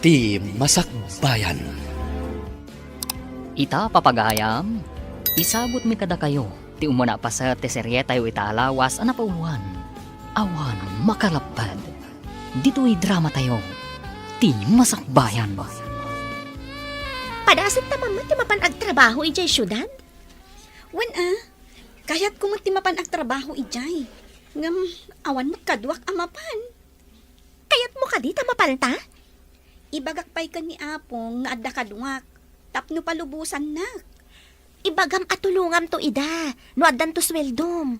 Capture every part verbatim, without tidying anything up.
Ti Masakbayan. Ita, papagayam, isabutmi kadakayo ti umuna a paset ti serietayo ita a lawas a napauluan, Awan Makalapped. Ditoy dramatayo, Ti Masakbayan. Padasenta man met ti mapan agtrabaho idiay siudad? Wen a, kayatko met ti mapan agtrabaho idiay. Ngem awan met kaduak a mapan. Kayatmo kadi ta mapanta? Ibagak pay ken ni Apong nga adda kaduak tapno palubosannak. Ibagam a tulongamto ida no addanto sueldom.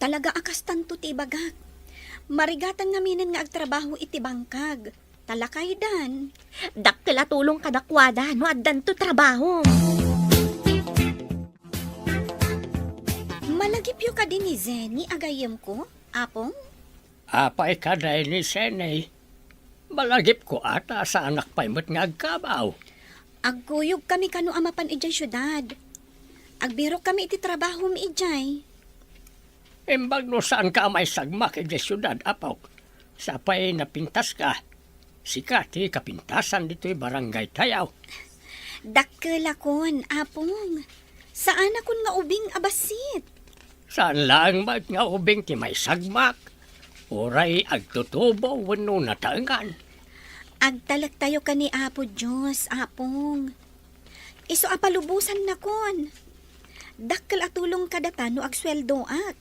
Talaga a kastanto ti ibagak. Marigatan ngaminen nga agtrabaho iti bangkag. Talakaydan. Dakkel a tulong kadakuada no addanto trabahom. Malagipyo kadi ni Zenny a gayyemko, Apong? Apay kadi ni Zenny? Malagipko a ta saanak pay met nga agkabaw. Agkuyogkami kano a mapan idiay siudad. Agbirokkami iti trabahom idiay. Imbag no saanka a maisagmak idiay siudad, apok. Sapay napintaska. Sika ti kapintasan ditoy barangaytayo. Dakkelakon, Apong. Saanakon nga ubing a bassit. Saan laeng met nga ubing ti maisagmak, uray agtutubo wenno nataengan. Agtalektayo ken ni Apo Dios, Apong. Isu a palubosannakon. Dakkel a tulong kadata no agsueldoak.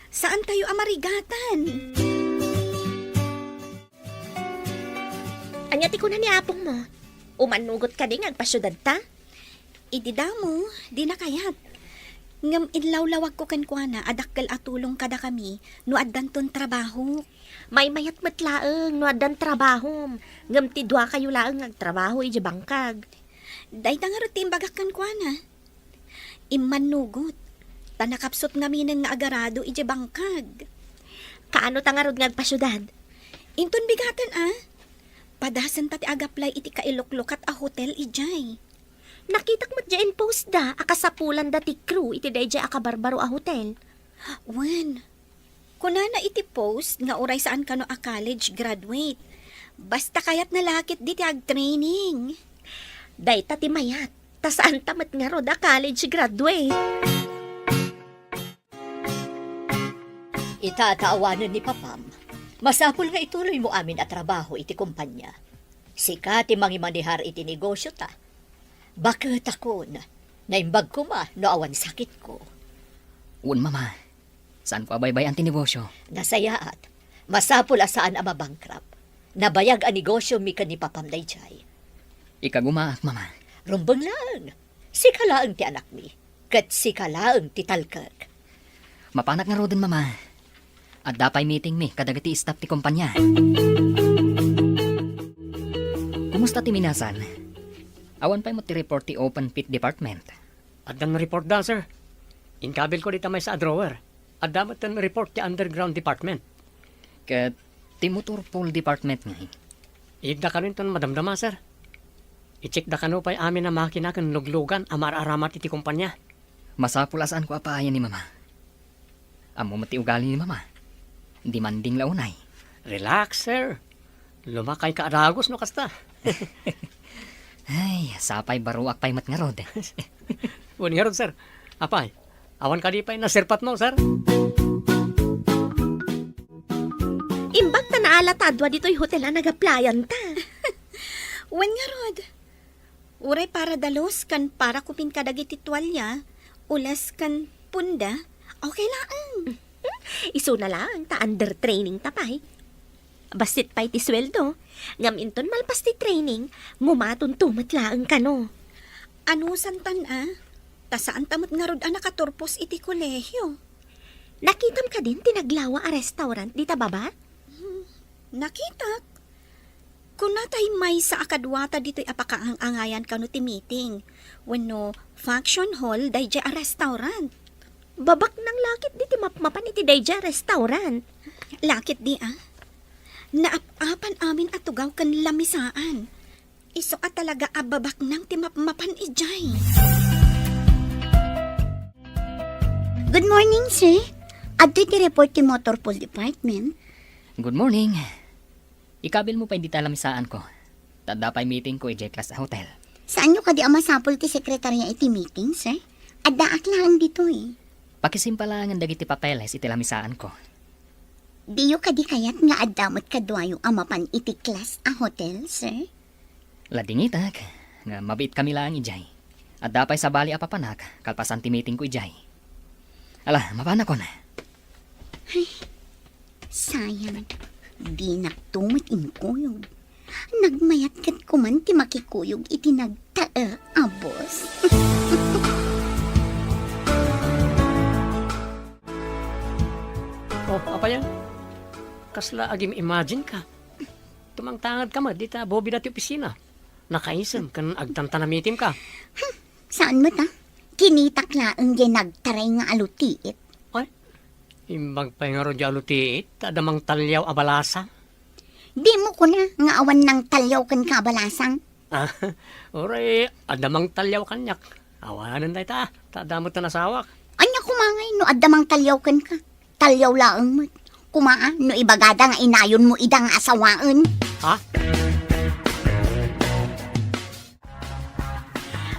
Saantayo a marigatan. Ania ti kuna ni apongmo? Umannugot kadi nga agpasiudadta? Idi damo, dina kayat. Ngem inlawlawagko kenkuana a dakkel a tulong kadakami no addanton trabaho. Maymayat met laeng no addan trabahom, ngem ti duakayo laeng nga agtrabaho idiay bangkag. Dayta ngarud ti imbagak kenkuana. Immannugot, ta nakapsut ngaminen nga agarado idiay bangkag. Kaano ta ngarud nga agpasiudad? Inton bigaten a. Padasenta ti agaplay iti kailuklukat a hotel idiay. Nakitak met diay in-post da a kasapulanda ti crew iti daydiay a kabarbaro a hotel. Wen, kunana iti post nga uray saan kano a college graduate. Basta kayatna la ketdi ti agtraining. Dayta ti mayat, ta saanta met ngarud a college graduate. Ita ta awanen ni papam, masapul nga ituloymo amin a trabaho iti kompania. Sika ti mangimanehar iti negosiota. Baketakon, naimbag koma no awan sakitko. Wen, Mama. Saanko a baybay-an ti negosio. Nasayaat. Masapul a saan a mabankrupt. Nabayag a negosiomi ken ni papam daydiay. Ikagumaak, Mama. Rumbeng laeng. Sika laeng ti anakmi, ket sika laeng ti talkek. Mapanak ngaruden, Mama. Adda pay meetingmi kadagiti staff ti kompania. Kumusta ti minasan? Awan pay met ti report ti open pit department. Addan report da, sir. Inkabilko dita maysa a drawer. Adda met ten report ti underground department. Ket ti motor pool department ngay? Iyegda kano inton madamdama, sir. I-checkda kano pay amin a makina ken luglugan a maar-aramat iti kompania. Masapul a saanko a paayan ni Mama. Ammo met ti ugali ni Mama. Demanding la unay. Relax, sir. Lumakayka a dagus no kasta. Ay, sapay baruak pay met ngarud. Wen ngarud, sir. Apay, awan kadi pay naserpatmo, sir? Imbag ta naala ta adua ditoy hotel a nagaplayanta. Wen ngarud. Uray para dalus ken para kumin kadagiti tualia, ules ken punda, okay laeng. Isuna laeng ta under training ta pay. Bassit pay ti sueldo, ngem inton malpas ti training, ngumatonto met laeng kano. Anusantan a, ta saanta met ngarud a nakaturpos iti kolehio. Nakitam kadin ti naglawa a restaurant dita baba? Hmm, nakitak. Kuna tay maysa a kaduata ditoy a pakaang-angayan kano ti meeting wenno function hall daydiay a restaurant. Babaknang la ketdi ti mapmapan iti daydiay a restaurant. La ketdi a. Naap-apan amin a tugaw ken lamisaan. Isu a talaga a babaknang ti mapmapan idiay. Good morning, sir. Adtoy ti report ti motor pool department. Good morning. Ikabilmo pay dita lamisaanko. Ta adda pay meetingko idiay class a hotel. Saanyo kadi a masapul ti sekretaria iti meeting, sir? Addaak laeng ditoy. Pakisimpalangen dagiti papeles iti lamisaanko. Diyo kadi kayat nga adda met kaduayo a mapan iti class a hotel, sir? Ladingitak, nga mabiitkami laeng idiay. Adda pay sabali a papanak, kalpasan ti meetingko idiay. Ala, mapanakon. Ay, sayang. Dinakto met inkuyog. Nagmayat ket kuman ti makikuyog iti nagtaer a boss. Oh, apay a? Kasla agim-imagine ka. Tumangtangad ka met dita bobida ti opisina. Nakaisem ken agtantanamitim ka. Saan met, a? Kinitak laeng diay nagtaray nga alutiit. Ay, imbag pay ngarud diay alutiit, ta adda mangtaliaw a balasang. Dimo kuna nga awan nangtaliaw kenka a balasang? Ah, uray, adda mangtaliaw kaniak. Awanen dayta, ta adda met ti nasawak. Ania koma ngay no adda mangtaliaw kenka? Taliaw laeng met. Koma, a, no ibagada nga inayonmo ida nga asawaen. Ha?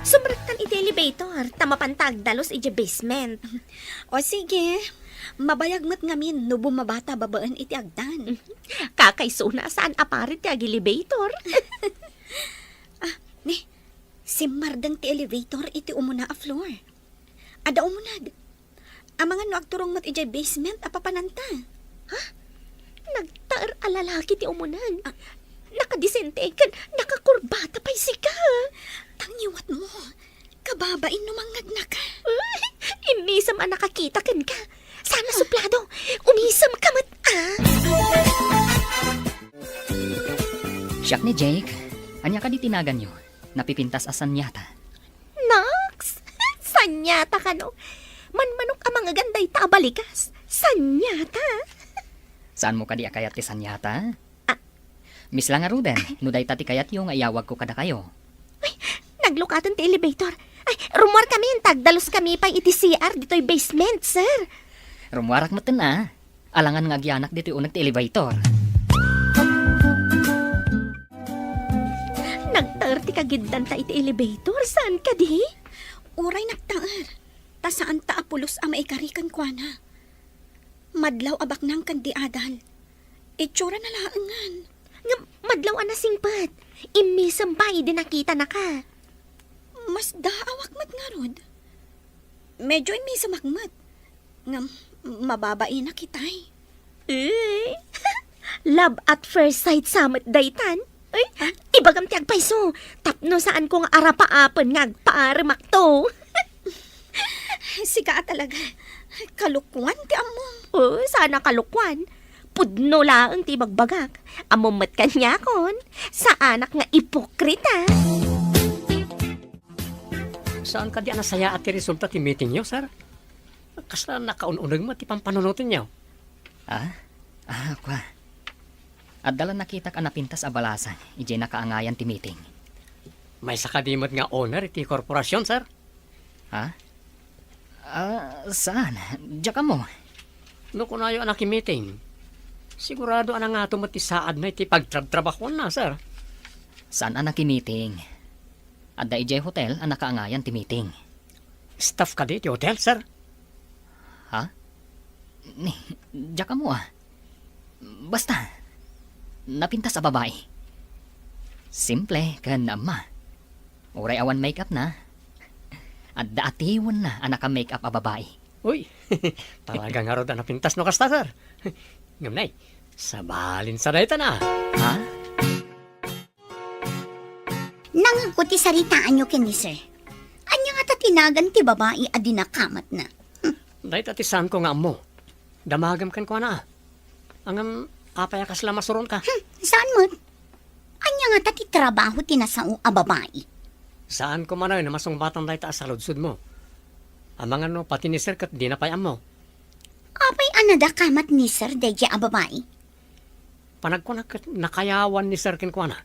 Sumrektan iti elevator, ta mapanta agdalus iti basement. O sige, mabayag met ngamin no bumabata babaen iti agdan. Kakaysona, saan a paret ti ag-elevator. Ah, ni, simmardeng ti elevator iti umuna a floor. Adda umuneg. Amangan no agturong met idiay basement a papananta. Ha? Nagtaer a lalaki ti umuneg. Ah. Nakadisente ken nakakurbata pay sika. Tangiwatmo. Kababain no mangngegna ka. Ay, immisem a nakakita kenka. Sana suplado. Umisem ka met, a. Siak ni Jake. Ania kadi ti naganyo? Napipintas a sanyata. Naks! Sanyata kano? Manmanok a mangegan dayta a balikas. Sanyata! Saanmo kadi a kayat ti sanyata? Ah. Miss la ngaruden, no dayta ti kayatyo nga iyawagko kadakayo. Ay, naglukaten ti elevator. Ay, rummuarkamin, ta agdaluskami pay iti C R ditoy basement, sir. Rummuarak metten, a. Alangan nga agyanak ditoy uneg ti elevator. Nagtaer ti kagiddanta iti elevator, saan kadi? Uray nagtaer, ta saanta a pulos a maikari kenkuana. Madlaw a baknang ken di adal. Itsura na laengen. Ngem madlaw a nasingpet. Immisem pay idi nakitanaka. Masdaawak met ngarud. Medyo immisemak met. Ngem, mababainak itay. Eh, love at first sight sa met daytan. Ay, ah? Ibagam ti agpayso, tapno saanko nga arapaapen nga agpaaremakto. Sika a talaga. Kalokuan ti ammom. Oh, sana kalokuan. Pudno laeng ti ibagbagak. Ammom met kaniakon. Saanak nga ipokrita. Saan kadi a nasayaat ti resulta ti meetingyo, sir? Kasla nakaun-uneg met ti pampanunotenyo. Ah? Ah, kua. Adda la nakitak a napintas a balasang idiay nakaangayan ti meeting. Maysa kadi met nga owner iti korporasion, sir? Ha? Ah, saan? Diak ammo. No kunayo a nakimiting, sigurado a nangato met ti saadna iti pagtrabtrabahuanna, sir. Saan a nakimiting? Adda idiay hotel a nakaangayan ti meeting. Staff kadi ti hotel, sir? Ha? Ni, diak ammo, a. Basta, napintas a babai. Simple ken naamma. Uray awan make-up na, adda atiwenna a naka-make-up a babai. Uy, talaga ngarud a napintas no kasta, sir. Ngem nay, sabalin sa dayta na. Ha? Nangegko ti saritaanyo ken ni Sir. Ania ngata ti nagan ti babai a dinakamatna? Dayta ti saanko nga ammo. Damagem kenkuana. Ngem, apay a kasla masuronka? Hmm, saan met? Ania ngata ti trabaho ti nasao a babai? Saanko manen a masungbatan dayta a saludsodmo. Amangan no pati ni Sir ket dina pay ammo. Apay a nadakamat ni Sir daydiay a babai? Panagkunak ket nakayawan ni Sir kenkuana.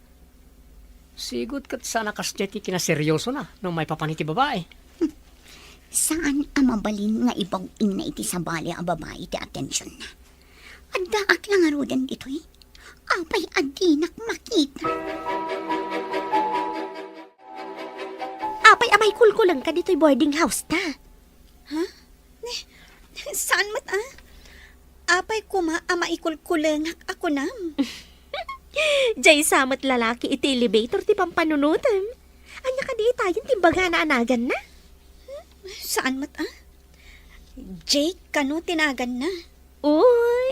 Sigud ket saan a kasdiay ti kinaseryosona no maipapan iti babai. Saan a mabalin nga ibaw-ingna iti sabali a babai ti atensionna. Addaak la ngaruden ditoy. Apay a dinak makita? kulkulengka ditoy boarding house ta. Ha? Ne, saan met a? Apay koma a maikulkulengak a kunam? Diay sa met lalaki iti elevator ti pampanunotem. Ania kadi itayen ti imbagana a naganna? Saan met a? Jake kano ti naganna? Uy,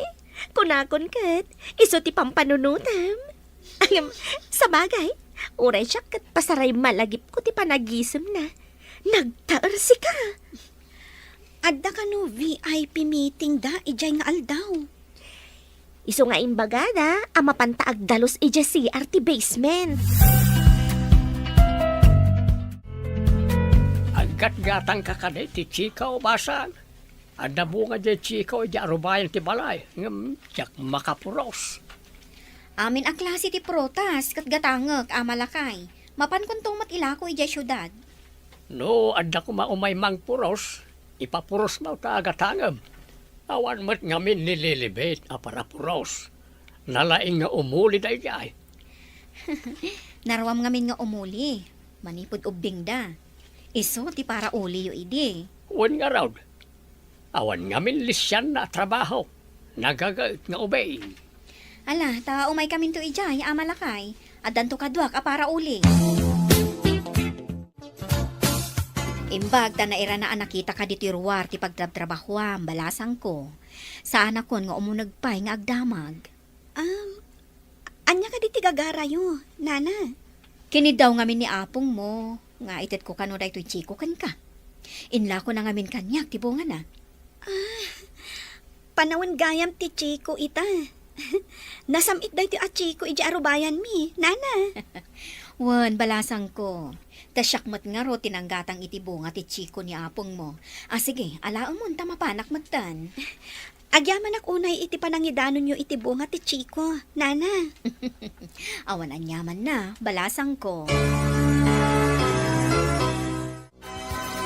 kunakon ket, isu ti pampanunotem. Ngem, sabagay, uray siak ket pasaray malagipko ti panagisemna. Nagtaersika. Adda kano V I P meeting da idiay nga aldaw? Isu nga imbagada a mapanta agdalus idiay C R ti basement. Aggatgatangka kadi ti chiko, basang? Adda bunga diay chiko idiay arubayan ti balay, ngem diak makapuros. Amin a klase ti prutas ket gatangek, Ama Lakay. Mapankonto met ilako idiay siudad. No adda koma umay mangpuros, ipapurosmo ta gatangem. Awan met ngamin ni Lilibet a parapuros. Nalaing nga umuli daydiay. Naruam ngamin nga umuli, manipud ubbingda. Isu ti parauliyo idi. Wen ngarud, awan ngamin lisianna a trabaho. Nagagaet nga ubing. Ala, ta umaykaminto idiay, Ama Lakay. Addanto kaduak a parauli. Imbag ta nairana a nakitaka ditoy ruar ti pagtrabtrabahoam, balasangko. Saanakon nga umuneg pay nga agdamag. Um, ania kadi ti gagarayo, Nana? Kiniddaw ngamin ni apongmo nga itedko kano daytoy chiko kenka. Inlakona ngamin kaniak ti bungana. Ah, panawen gayam ti chiko ita. Nasam-it daytoy a chiko idiay arubayanmi, Nana. Wen, balasangko. Ta siak met ngarud ti nanggatang iti bunga ti chiko ni apongmo. A, sige, alaemon ta mapanak metten. Agyamanak unay iti panangidanonyo iti bunga ti chiko, Nana. Awan aniamanna, balasangko.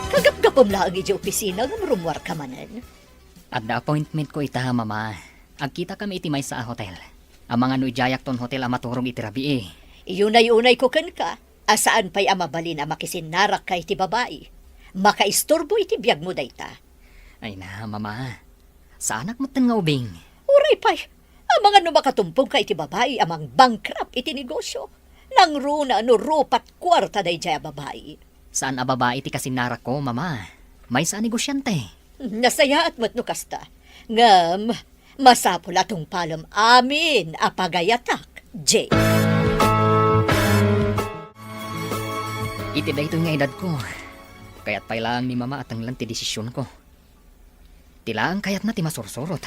Kagapgapem laeng idiay opisina ngem rummuarka manen. Adda appointmentko ita, Mama. Agkitakami iti maysa a hotel. Amangan no idiayakton hotel a maturog iti rabii. Iyunay-unayko kenka a saan pay a mabalin a makisinnarakka iti babai. Makaisturbo iti biagmo dayta. Ay na, Mama. Saanak metten nga ubing. Uray pay, amangan no makatumpongka iti babai a mangbankrupt iti negosio. Nangruna no rupat kuarta daydiay a babai. Saan a babai ti kasinnarakko, Mama. Maysa a negosiante. Nasayaat met no kasta. Ngem, masapul a tungpalem amin a pagayatak, Jake. Iti daytoy nga edadko, kayat pay laeng ni Mama a tenglen ti desisionko. Ti laeng kayatna ti masursurot.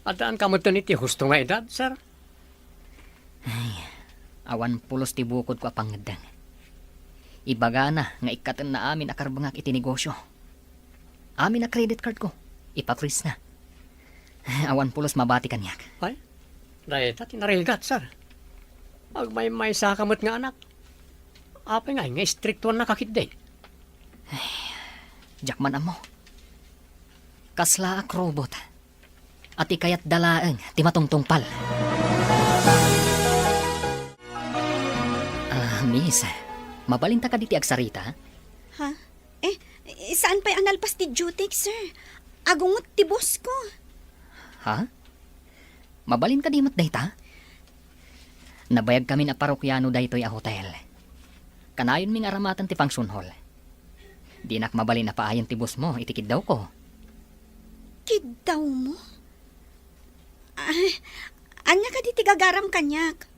Addaanka metten iti husto nga edad, sir? Ay, awan pulos ti bukodko a pangngeddeng. Ibagana nga ikkatenna amin a karbengak iti negosio. Amin a credit cardko, ipafreezna. Awan pulos mabati kaniak. Ay, dayta ti narigat, sir. Agmaymaysaka met nga anak. Apay ngay nga istriktuannaka ketdi? Ay, diak man ammo. Kaslaak robot. A ti kayatda laeng ti matungtungpal. Ah, miss, mabalinta kadi ti agsarita? Ha? Eh, saan pay a nalpas ti duty, sir? Agungot ti boss ko. Ha? Mabalin kadi met dayta? Nabayagkamin a parokiano daytoy a hotel. Kanayonmi nga aramaten ti function hall. Dinak mabalin a paayen ti boss mo iti kiddawko. Kiddawmo? Ah, ania kadi ti gagaram kaniak?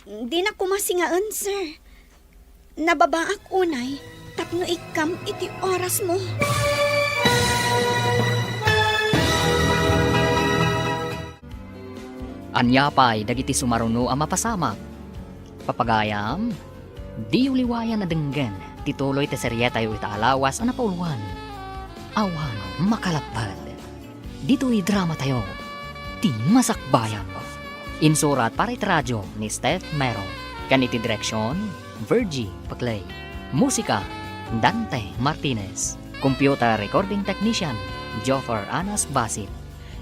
Dinak koma singaen, sir. Nababaak unay tapno ikkam iti orasmo. Ania pay dagiti sumaruno a mapasamak? Papagayam, diyo liwayan a denggen ti tuloy ti serietayo ita a lawas a napauluan, Awan Makalapped. Ditoy dramatayo, Ti Masakbayan. Insurat para iti radio ni Steph Mero, ken iti direksion, Virgie Paclay. Musika, Dante Martinez. Computer recording technician, Joffer Anas Basit.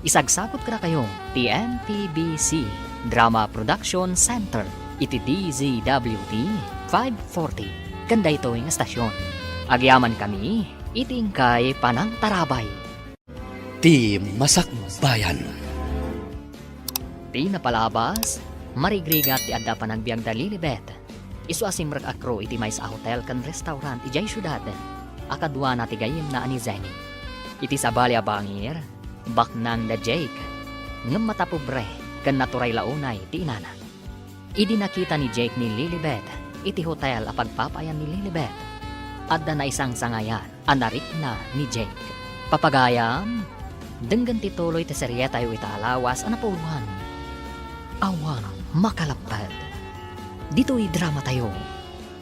Isagsakot kadakayo ti M P B C Drama Production Center iti D Z W T five forty ken daytoy nga stasyon. Agyamankami iti inkay panangtarabay. Ti Masakbayan. Ti napalabas, marigrigat ti adda panagbiagda Lilibet. Isu a simrek a crew iti maysa a hotel ken restaurant idiay siudad a kaduana ti gayyemna a ni Zenny. Iti sabali a bangir, baknang da Jake, ngem matapobre ken naturay la unay ti inana. Idi nakita ni Jake ni Lilibet iti hotel a pagpapaayan ni Lilibet, adda naisangsangayan a narikna ni Jake. Papagayam, denggen ti tuloy ti serietayo ita a lawas a napuloan. Awan makalapped. Ditoy dramatayo,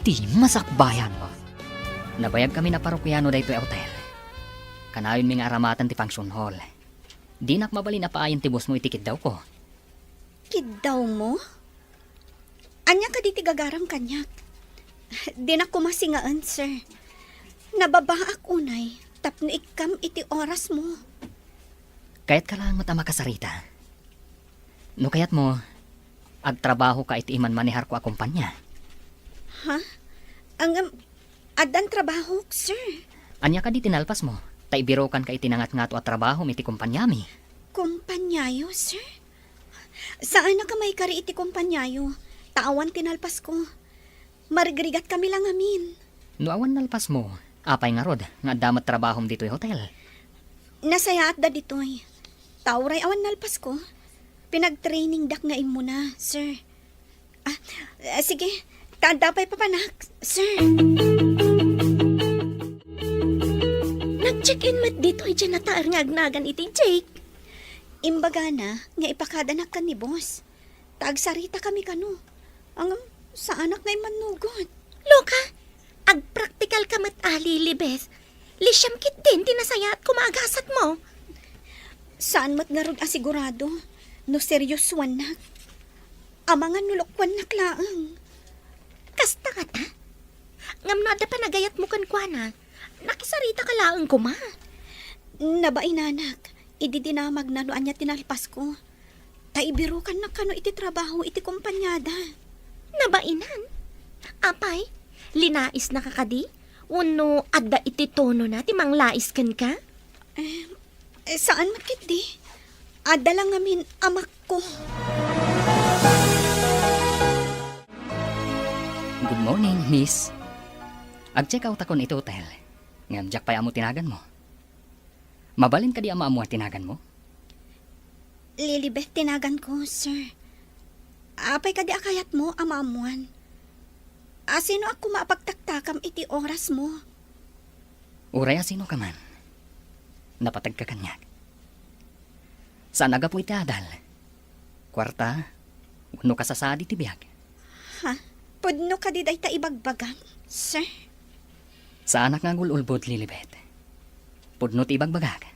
Ti Masakbayan. Nabayagkami a parokiano daytoy a hotel. Kanayonmi nga aramaten ti function hall. Dinak mabalin a paayen ti boss mo iti kiddawko. Kiddawmo? Ania kadi ti gagaram kaniak? Dinak koma singaen, sir. Nababaak unay tapno ikkam iti orasmo. Kayatka laeng met a makasarita. No kayatmo, agtrabahoka iti imanmaneharko a kompania. Ha? Ngem, addan trabahok, sir. Ania kadi ti nalpasmo? Ta ibirukanka iti nangatngato a trabahom iti kompaniami. Kompaniayo, sir? Saanak a maikari iti kompaniayo, ta awan ti nalpasko. Marigrigatkami la ngamin. No awan nalpasmo, apay ngarud nga adda met trabahom ditoy hotel? Nasayaatda ditoy. Ta uray awan nalpasko, pinagtrainingdak nga immuna, sir. Ah, ah, sige. Ta adda pay papanak, sir. Nag-check-in met ditoy diay nataer nga agnagan iti Jake. Imbagana nga ipakadanak ken ni boss. Ta agsaritakami kano. Ngem, saanak nga immannugot. Loka, agpraktikalka met a, Lilibet. Lisiam ketdin ti nasayaat koma a gasatmo. Saan met ngarud a sigurado no seriosoannak. Amangan no lokoannak laeng. Kasta ngata? Ngem no adda panagayatmo kenkuana, nakisaritaka laeng koma. Nabainanak, idi dinamagna no ania ti nalpasko. Ta ibirukannak kano iti trabaho iti kompaniada. Nabainan? Apay, linaisnaka kadi? Wenno adda iti tonona ti manglais kenka? Eh, eh, saan met ketdi? Adda la ngamin amakko. Good morning, miss. Ag-check outakon iti hotel. Ngem diak pay ammo ti naganmo. Mabalin kadi a maammuan ti naganmo? Lilibet ti naganko, sir. Apay kadi a kayatmo a maammuan? Asinoak koma a pagtaktakam iti orasmo? Uray asinoka man, napateg ka kaniak. Saan a gapu iti adal, kuarta, wenno kasasadi ti biag. Ha? Pudno kadi dayta ibagbagam, sir? Saanak nga agul-ulbod, Lilibet. Pudno ti ibagbagak.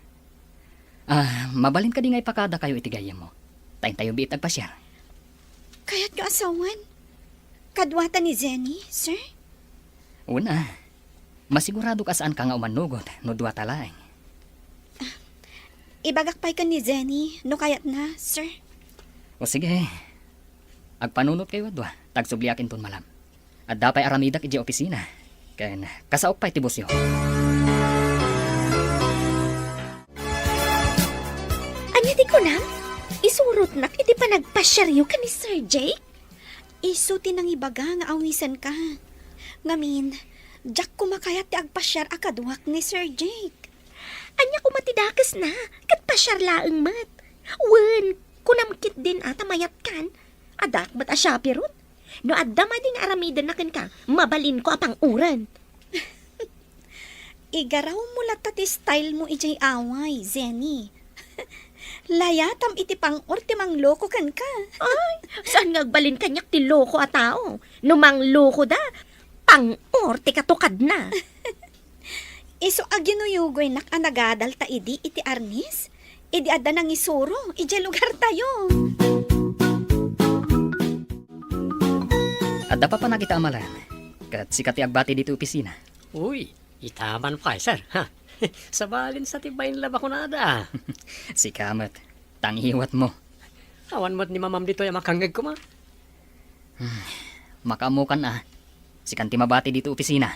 Ah, mabalin kadi nga ipakadakayo iti gayyemmo? Ta intayo biit agpasiar. Kayatyo a sawen? Kaduata ni Zenny, sir? Wen a. Masiguradok a saanka nga umannugot no duata laeng. Ibagak pay ken ni Zenny no kayatna, sir. O sige. Agpanunotkayo a dua, ta agsubliak inton malam. Adda pay aramidek idiay opisina. Ken kasaok pay ti bossyo. Ania ti kunam? Isurotnak iti panagpasiaryo ken ni Sir Jake? Isu ti nangibaga nga awisenka. Ngamin, diak koma kayat ti agpasiar a kaduak ni Sir Jake. Ania koma ti dakesna? Ket pasiar laeng met. Wen, kunam ketdin a ta mayatkan. Addaak met a chaperone. No adda madi nga aramidenna kenka, mabalinko a pang-oren. Igarawmo latta ti style mo idiay away, Zenny. Layatam iti pang-or ti mangloko kenka. Ay, saan nga agbalin kaniak ti loko a tao? No manglokoda, pang-or ti katukadna. Isu a ginuyugoynak a nagadalta idi iti arnis, idi adda nangisuro idiay lugartayo. Adda papanak ita a malam, ket sika ti agbati ditoy opisina. Uy, ita man pay, sir, ha? Sabalin sa ti bain la bakunada. Sika met, ta ngiwatmo. Awan met ni mamam ditoy a makangngeg koma. Hmm, makaammokan a. Sikan ti mabati ditoy opisina.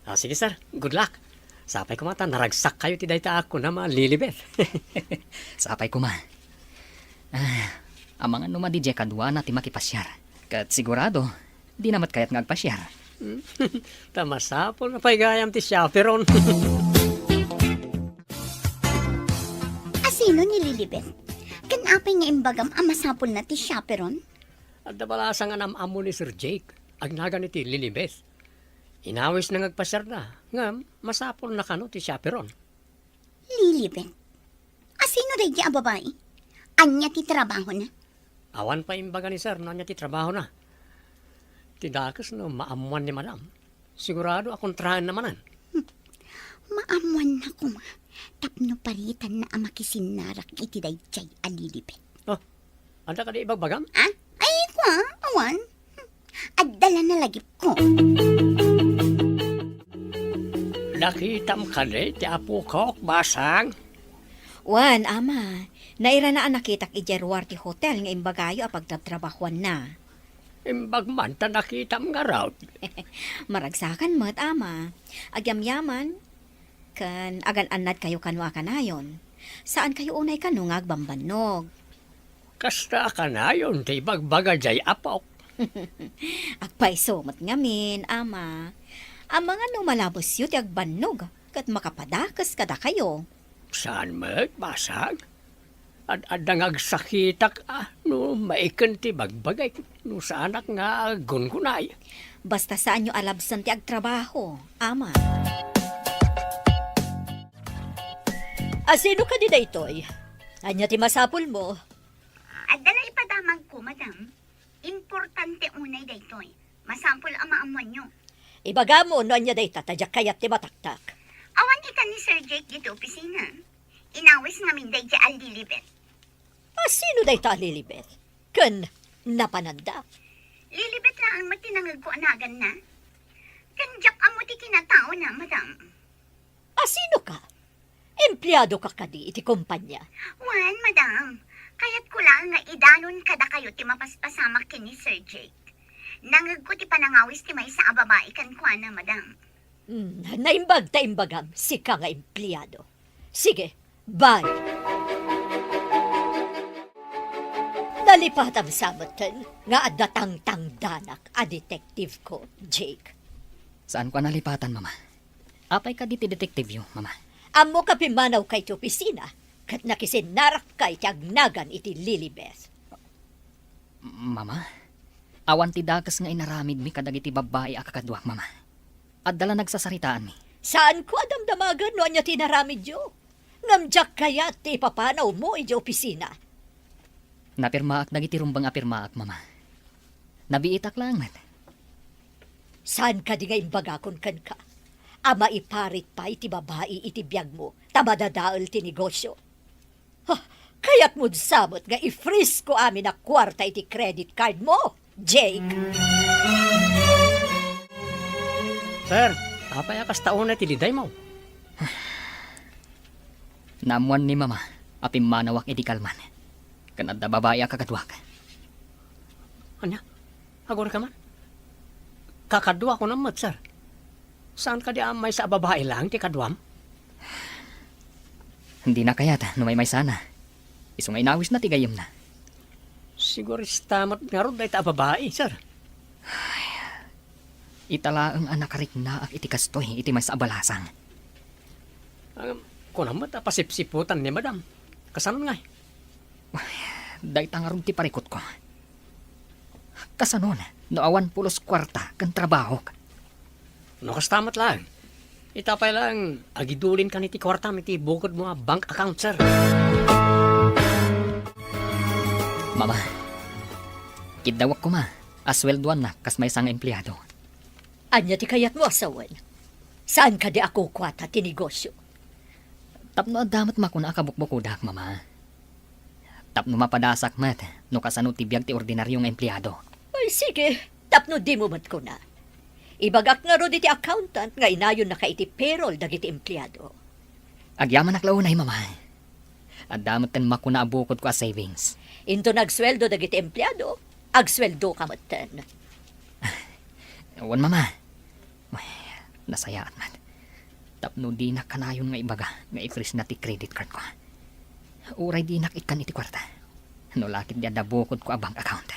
Ah, sige, sir. Good luck. Sapay koma ta naragsak kayo ti dayta a kunam a Lilibet. Sapay koma. Ah, amangan no madi diay kaduana ti makipasiar. Ket sigurado, dina met kayat nga agpasiar. Ta masapul na pay gayam ti chaperon. Asino ni Lilibet? Ken apay nga imbagam a masapulna ti chaperon? Adda balasang nga nam-ammo ni Sir Jake. Agnagan iti Lilibet. Inawisna nga agpasiarda, ngem masapulna kano ti chaperon. Lilibet. Asino daydi a babai? Ania ti trabahona? Awan pay imbaga ni sir no ania ti trabahona. Ti dakes no maammoan ni madam, sigurado a kontraenna manen. Hmm. Maammoanna koma tapno paritanna a makisinnarak iti daydiay a Lilibet. Oh, adda kadi ibagbagam? Ah? Ay, kua, awan. Hmm. Adda la nalagipko. Nakitam kadi ti apokok, Basang? Wen, Ama. Nairana a nakitak idiay ruar ti hotel nga imbagayo a pagtatrabahoanna. Imbag man ta nakitam ngarud. Maragsakan met, Ama. Agyamyaman, ken agan-annadkayo kano a kanayon. Saankayo unay kano nga agbambannog. Kasta a kanayon ti ibagbaga diay apok. Agpayso met ngamin, Ama. Amangan no malabesyo ti agbannog ket makapadakes kadakayo. Saan met, Basang? Ad-adda nga agsakitak a no maiken ti bagbagik no saanak nga aggungunay. Basta saanyo a labsen ti agtrabaho, Ama. Asino kadi daytoy? Ania ti masapulmo? Adda la ipadamagko, madam. Importante unay daytoy. Masapul a maammoanyo. Ibagamo no ania dayta ta diak kayat ti mataktak. Awan itan ni Sir Jake ditoy opisina. Inawis ngamin daydiay a Lilibet. Asino dayta a Lilibet? Ken napananda? Lilibet laeng met ti nangegko a naganna. Ken diak ammo ti kinataona, madam. Asino ka? Empleado ka kadi iti kompanya? Wen, madam. Kayatko laeng nga idanon kadakayo ti mapaspasamak ken ni Sir Jake. Nangegko ti panangawis ti maysa a babai kenkuana, madam. Hmm, naimbag ta imbagam, sika nga empleado. Sige, bye. Nalipatam sa metten nga adda tangtangdanak a detective ko, Jake. Saanko a nalipatan, Mama. Apay kadi ti detectiveyo, Mama? Ammok a pimmanawka iti opisina ket nakisinnarakka iti agnagan iti Lilibet. Mama, awan ti dakes nga inaramidmi kadagiti babbai a kakaduak, Mama. Adda la nagsasaritaanmi. Saanko a damdamagen no ania ti inaramidyo. Ngem diak kayat ti ipapanawmo idiay opisina. Napirmaak dagiti rumbeng a pirmaak, Mama. Nabiitak laeng met. Saan kadi nga imbagakon kenka a maiparit pay ti babai iti biagmo ta madadael ti negosio? Ha, kayatmod sa met nga i-freeze ko amin a kuarta iti credit card mo, Jake? Sir, apay a kasta unay ti lidaymo? Naammoan ni Mama a pimmanawak idi kalman. Ken adda babai a kakaduak. Ania? Agurayka man? Kakadua kunam met, sir. Saan kadi a maysa a babai laeng ti kaduam? Dina kayat no maymaysana. Isu nga inawisna ti gayyemna. Sigurista met ngarud dayta a babai, sir. Ita laeng a nakariknaak iti kastoy iti maysa a balasang. Ngem, kunam met a pasipsiputan ni Madam. Kasano ngay? Dayta ngarud ti parikutko. Kasanon no awan pulos kuarta ken trabahok? No kasta met laeng, ita pay laeng agidulinkan iti kuartam iti bukodmo a bank account, sir. Mama, kiddawek koma a sueldoannak kas maysa nga empleado. Ania ti kayatmo a sawen? Saan kadi a kukuata ti negosio? Tapno adda met makuna a kabukbukodak, Mama. Tapno mapadasak met no kasano ti biag ti ordinario nga empleado. Ay, sige, tapno dimo met kuna. Ibagak ngarud iti accountant nga inayonnaka iti payroll dagiti empleado. Agyamanak la unay, Mama. Adda metten makuna a bukodko a savings. Inton agsueldo dagiti empleado, agsueldoka metten. Wen, Mama. Nasayaat met. Tapno dinak kanayon nga ibaga nga i-freeze na ti credit card ko. Uray dinak ikkan iti kuarta. No la ket di adda bukodko a bank account.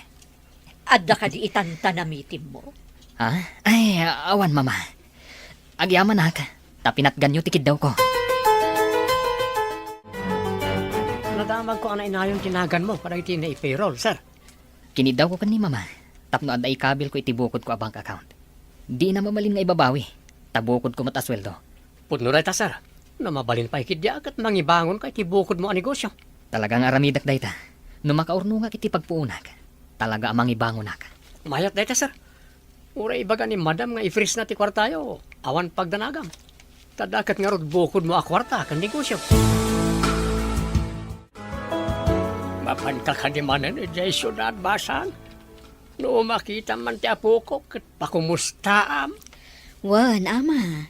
Adda kadi itan ta namitimmo? Ha? Ay, awan, Mama. Agyamanak, ta pinatganyo ti kiddawko. Nadamagko a nainayon ti naganmo kadagiti nai-payroll, sir. Kiniddawko ken ni Mama tapno adda ikabilko iti bukodko a bank account. Dina mabalin nga ibabawi, ta bukodko met a sueldo. Pudno dayta, sir. No mabalin pay ketdi a ket mangibangonka iti bukodmo a negosio. Talaga nga aramidek dayta. No makaurnongak iti pagpuonak, talaga a mangibangonak. Mayat dayta, sir. Uray ibaga ni Madam nga i-freeze na ti kuartayo, awan pagdanagam. Ta adda ket ngarud bukodmo a kuarta ken negosio. Mapanka kadi manen idiay siudad, Basang? No makitam man ti apoko, ket pakumustaam. Wen, Ama.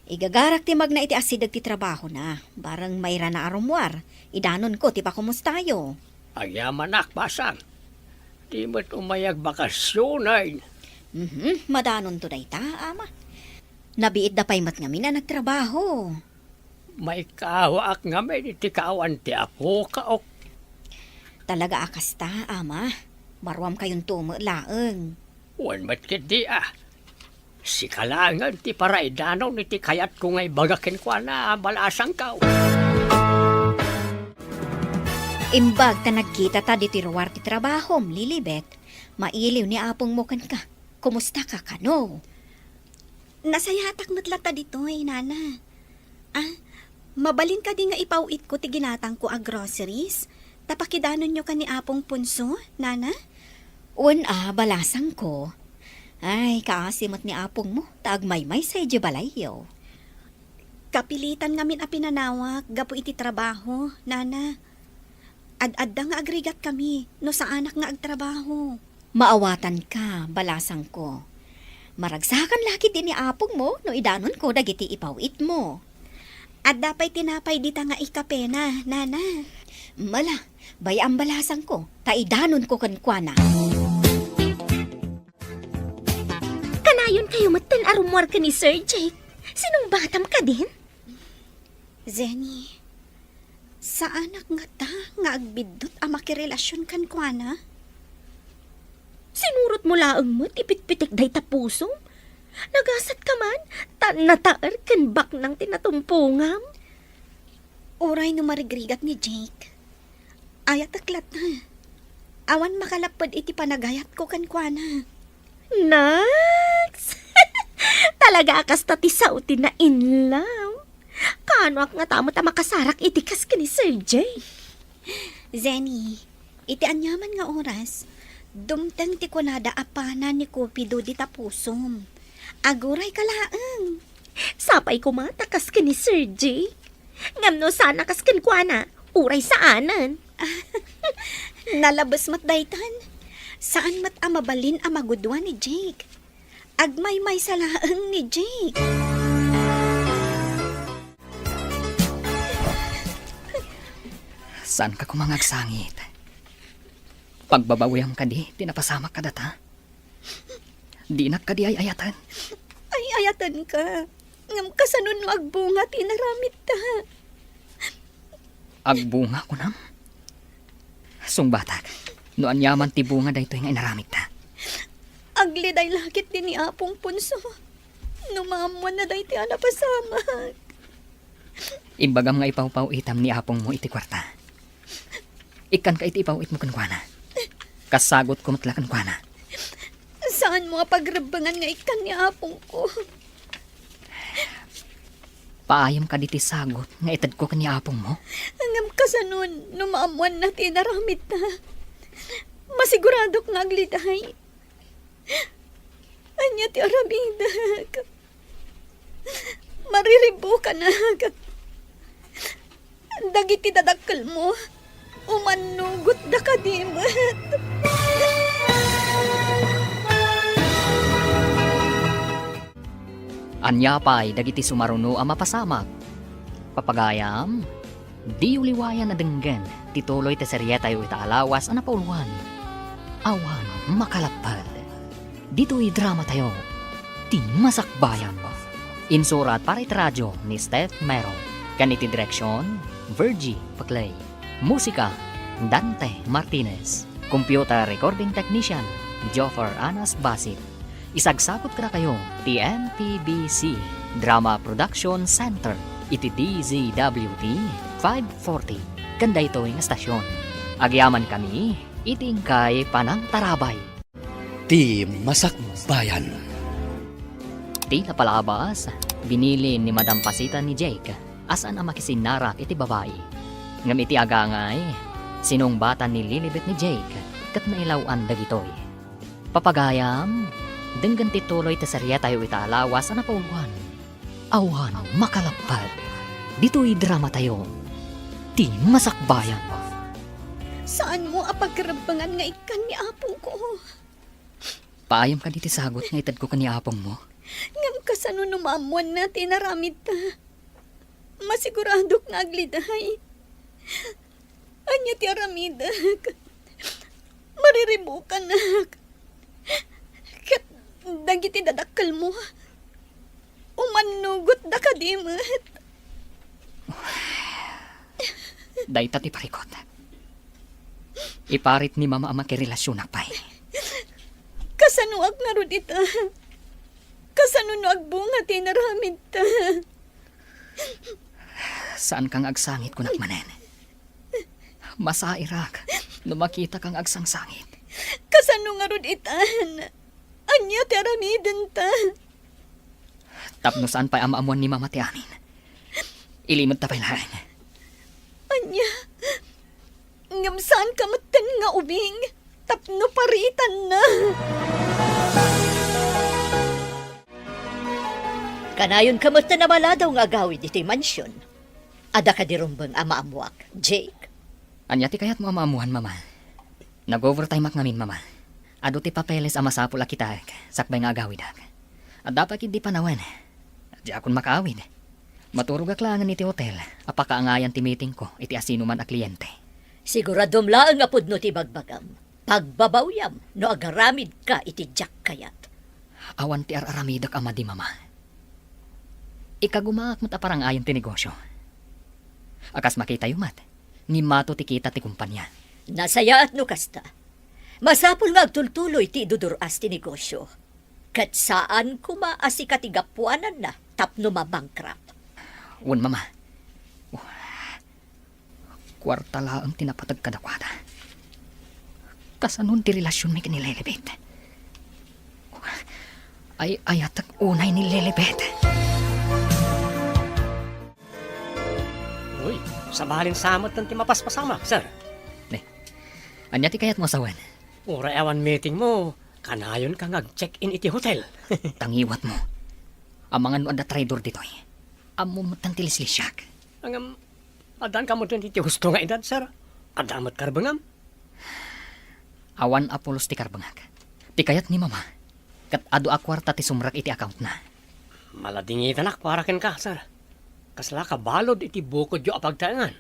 Igagarak ti magna iti asideg ti trabahona. Bareng mairana a rummuar, idanonko ti pakumustayo. Agyamanak, Basang. Di met umay agbakasionen. Mhm, madanonto dayta, Ama. Nabiitda pay met ngamin a nagtrabaho. Maikawaak ngamin iti kaawan ti apoka, ok. Talaga a kasta, Ama. Baruam kayonto met laeng. Wen met ketdi a. Sika laengen ti paraidanon iti kayatko nga ibaga kenkuana, balasangko. Imbag ta nagkitata ditoy ruar ti trabahom, Lilibet, mailiw ni apongmo kenka. Kumustaka kano? Nasayaatak met latta ditoy, Nana. Ah, mabalin kadi nga ipaw-itko ti ginatangko a groceries? Ta pakidanonyo ken ni Apong Ponso, Nana? Wen a, balasangko. Ay, kaasi met ni apongmo, ta agmaymaysa idiay balayyo. Kapilitan ngamin a pinanawak gapu iti trabaho, Nana. Ad-adda nga agrigatkami no saanak nga agtrabaho. Maawatanka, balasangko. Maragsakan la ketdi ni apongmo no idanonko dagiti ipaw-itmo. Adda pay tinapay dita nga ikapena, Nana. Mala, bay-am, balasangko, ta idanonko kenkuana. Kanayonkayo metten a rummuar ken ni Sir Jake. Sinungbatam kadin? Zenny, saanak ngata nga agbiddut a makirelasion kenkuana? Sinurotmo laeng met ti pitpitik dayta pusom. Nagasatka man, ta nataer ken baknang ti natumpongam. Uray no marigrigat ni Jake, ayatek latta. Awan makalapped iti panagayatko kenkuana. Naks! Talaga a kasta ti sao ti na-in love. Kaanoak ngata met a makasarak iti kas ken ni Sir Jay? Zenny, iti aniaman nga oras, dumteng ti kunada a pana ni Cupido dita pusom. Agurayka laeng. Sapay koma ta kas ken ni Sir Jay. Ngem no saan a kas kenkuana, uray saanen. Nalabes met daytan. Saan met a mabalin a magudua ni Jake. Agmaymaysa laeng ni Jake. Saanka koma nga agsangit? Pagbabawiam kadi ti napasamak kadata? Dinak kadi ay-ayaten? Ay-ayatenka. Ngem kasano no agbunga ti inaramidta? Agbunga, kunam? Sungbatak, no aniaman ti bunga daytoy nga inaramidta. Agliday la ketdi ni Apong Ponso no maammoanna daytoy a napasamak. Imbagam nga ipawpaw-itam ni apongmo iti kuarta. Ikkanka iti ipaw-itmo kenkuana. Kas sagutko met la kenkuana. Saanmo a pagrebbengan nga ikkan ni apongko? Paayem kadi ti sagut nga itedko ken ni apongmo? Ngem kasano no maammoanna ti inaramidta? Masiguradok nga agliday. Ania ti aramidek? Mariribbukanak. Dagiti dadakkelmo, umannugotda kadi met. Ania pay dagiti sumaruno a mapasamak? Papagayam, diyo liwayan a denggen ti tuloy ti serietayo ita a lawas a napauluan, Awan Makalapped. Ditoy dramatayo, ti Masakbayan. Insurat para iti radyo ni Steph Mero. Ken iti direksion, Virgie Paclay. Musika, Dante Martinez. Computer recording technician, Joffer Anas Basit. Isagsagutko dakayo ti M P B C Drama Production Center iti D Z W T five forty ken daytoy nga estasion. Agyamankami iti inkay panangtarabay. Ti Masakbayan. Ti napalabas, binilin ni Madam Pasita ni Jake a saan a makisinnarak iti babai. Ngem iti agangay, sinungbatan ni Lilibet ni Jake ket nailaw-an dagitoy. Papagayam, denggen ti tuloy ti serietayo ita a lawas a napauluan. Awan makalabpag. Ditoy dramatayo, Ti Masakbayan. Saanmo a pagrebbengan nga ikkan ni apongko. Paayam kadi ti sagut nga itedko ken ni apongmo? Ngem kasano no maammoanna ti inaramidta? Masiguradok nga agliday. Ania ti aramidek? Mariribukanak. Ket dagiti dadakkelmo, umannugotda kadi met. Dayta ti parikut. Iparit ni Mama a makirelasionak pay. Kasanoak ngarud ita? Kasano no agbunga ti inaramidta? Saanka nga agsangit, kunak manen. Masairak no makitaka nga agsangsangit. Kasano ngarud itan? Ania ti aramidenta? Tapno saan pay a maammuan ni Mama ti amin, ilimedta pay laeng. Ania? Ngem saanka metten nga ubing tapno paritanna. Kanayonka metten a maladaw nga agawid iti mansion. Adda kadi rumbeng a maammuak, Jake? Ania ti kayatmo a maammuan, Mama? Nag-overtimeak ngamin, Mama. Adu ti papeles a masapul a kitaek sakbay nga agawidak. Adda pay ketdi panawen. Diakon makaawid. Maturogak laengen iti hotel a pakaangayan ti meetingko iti asinoman a kliente. Siguradom laeng a pudno ti ibagbagam. Pagbabawyam no agaramidka iti diak kayat. Awan ti ar-aramidek a madi, Mama. Ikagumaak met a parangayen ti negosio. A kas makitayo met, ngimmato ti kita ti kompania. Nasayaat no kasta. Masapul nga agtultuloy ti idudur-as ti negosio. Ket saan koma a sika ti gapuananna tapno ma-bankrupt. Wen, Mama. Kuarta laeng ti napateg kadakuada. Kasanon ti relasionmi ken ni Lilibet? Ay-ayatek unay ni Lilibet. Uy, sabali sa met ti mapaspasamak, sir. Ne, ania ti kayatmo a sawen? Uray awan meetingmo, kanayonka nga ag-check-in iti hotel. Tangiwatmo. Amangan no adda traidor ditoy. Ammom metten ti lislisiak. Ngem, addanka metten iti husto nga edad, sir. Adda met karbengam? Awan a pulos ti karbengak. Ti kayat ni Mama, ket adu a kuarta ti sumrek iti accountna. Maladingitanak para kenka, sir. Kaslaka balud iti bukodyo a pagtaengan.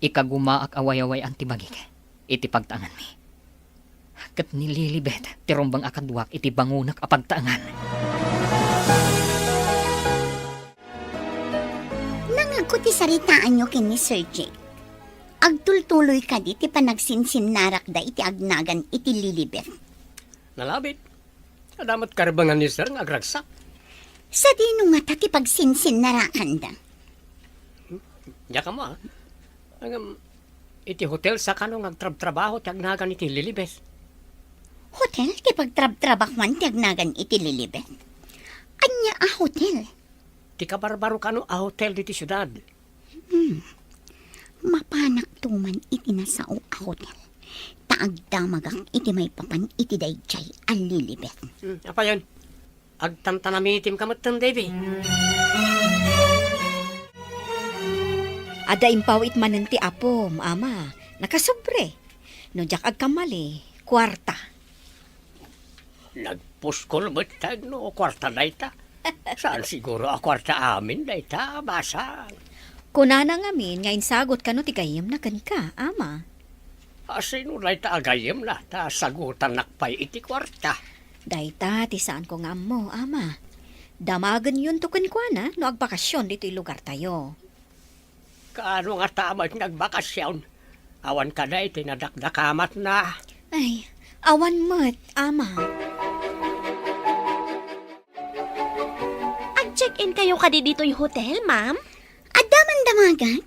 Ikagumaak a way-awayan ti bagik iti pagtaenganmi. Ket ni Lilibet ti rumbeng a kaduak iti bangonek a pagtaengan. Nangagko ti saritaanyo ken ni Sir Jake. Agtultuloy kadi ti panagsinsinnarakda iti agnagan iti Lilibet? Nalabit. Adda met karbengan ni Sir nga agragsak. Sadino ngata ti pagsinsinnarakanda? Diak ammo, a. Ngem, iti hotel sakano nga agtrabtrabaho ti agnagan iti Lilibet. Hotel ti pagtrabtrabahoan ti agnagan iti Lilibet? Ania a hotel? Ti kabarbaro kano a hotel ditoy siudad. Hmm. Mapanak tuman iti nasao a hotel. Ta agdamagak iti maipapan iti daydiay a Lilibet. Hmm, apayon? Agtantanamitimka metten, Davy. Adda impawit manen ti apom, Ama. Nakasubli. No diak agkamali, kuarta. Nagpuskol met ta no kuarta dayta. Saan siguro a kuarta amin dayta, basang. Kunana ngamin nga insagot kano ti gayyemna kenka, Ama. A, sino dayta a gayyemna ta sagutannak pay iti kuarta? Dayta ti saanko nga ammo, Ama. Damagenyonto kenkuana no agbakasyon ditoy lugartayo. Kaano ngata met nga agbakasyon? Awan kadi ti nadakdakamatna? Ay, awan met, Ama. Ag-check-in kayo kadi ditoy hotel, ma'am? Adda man damagak?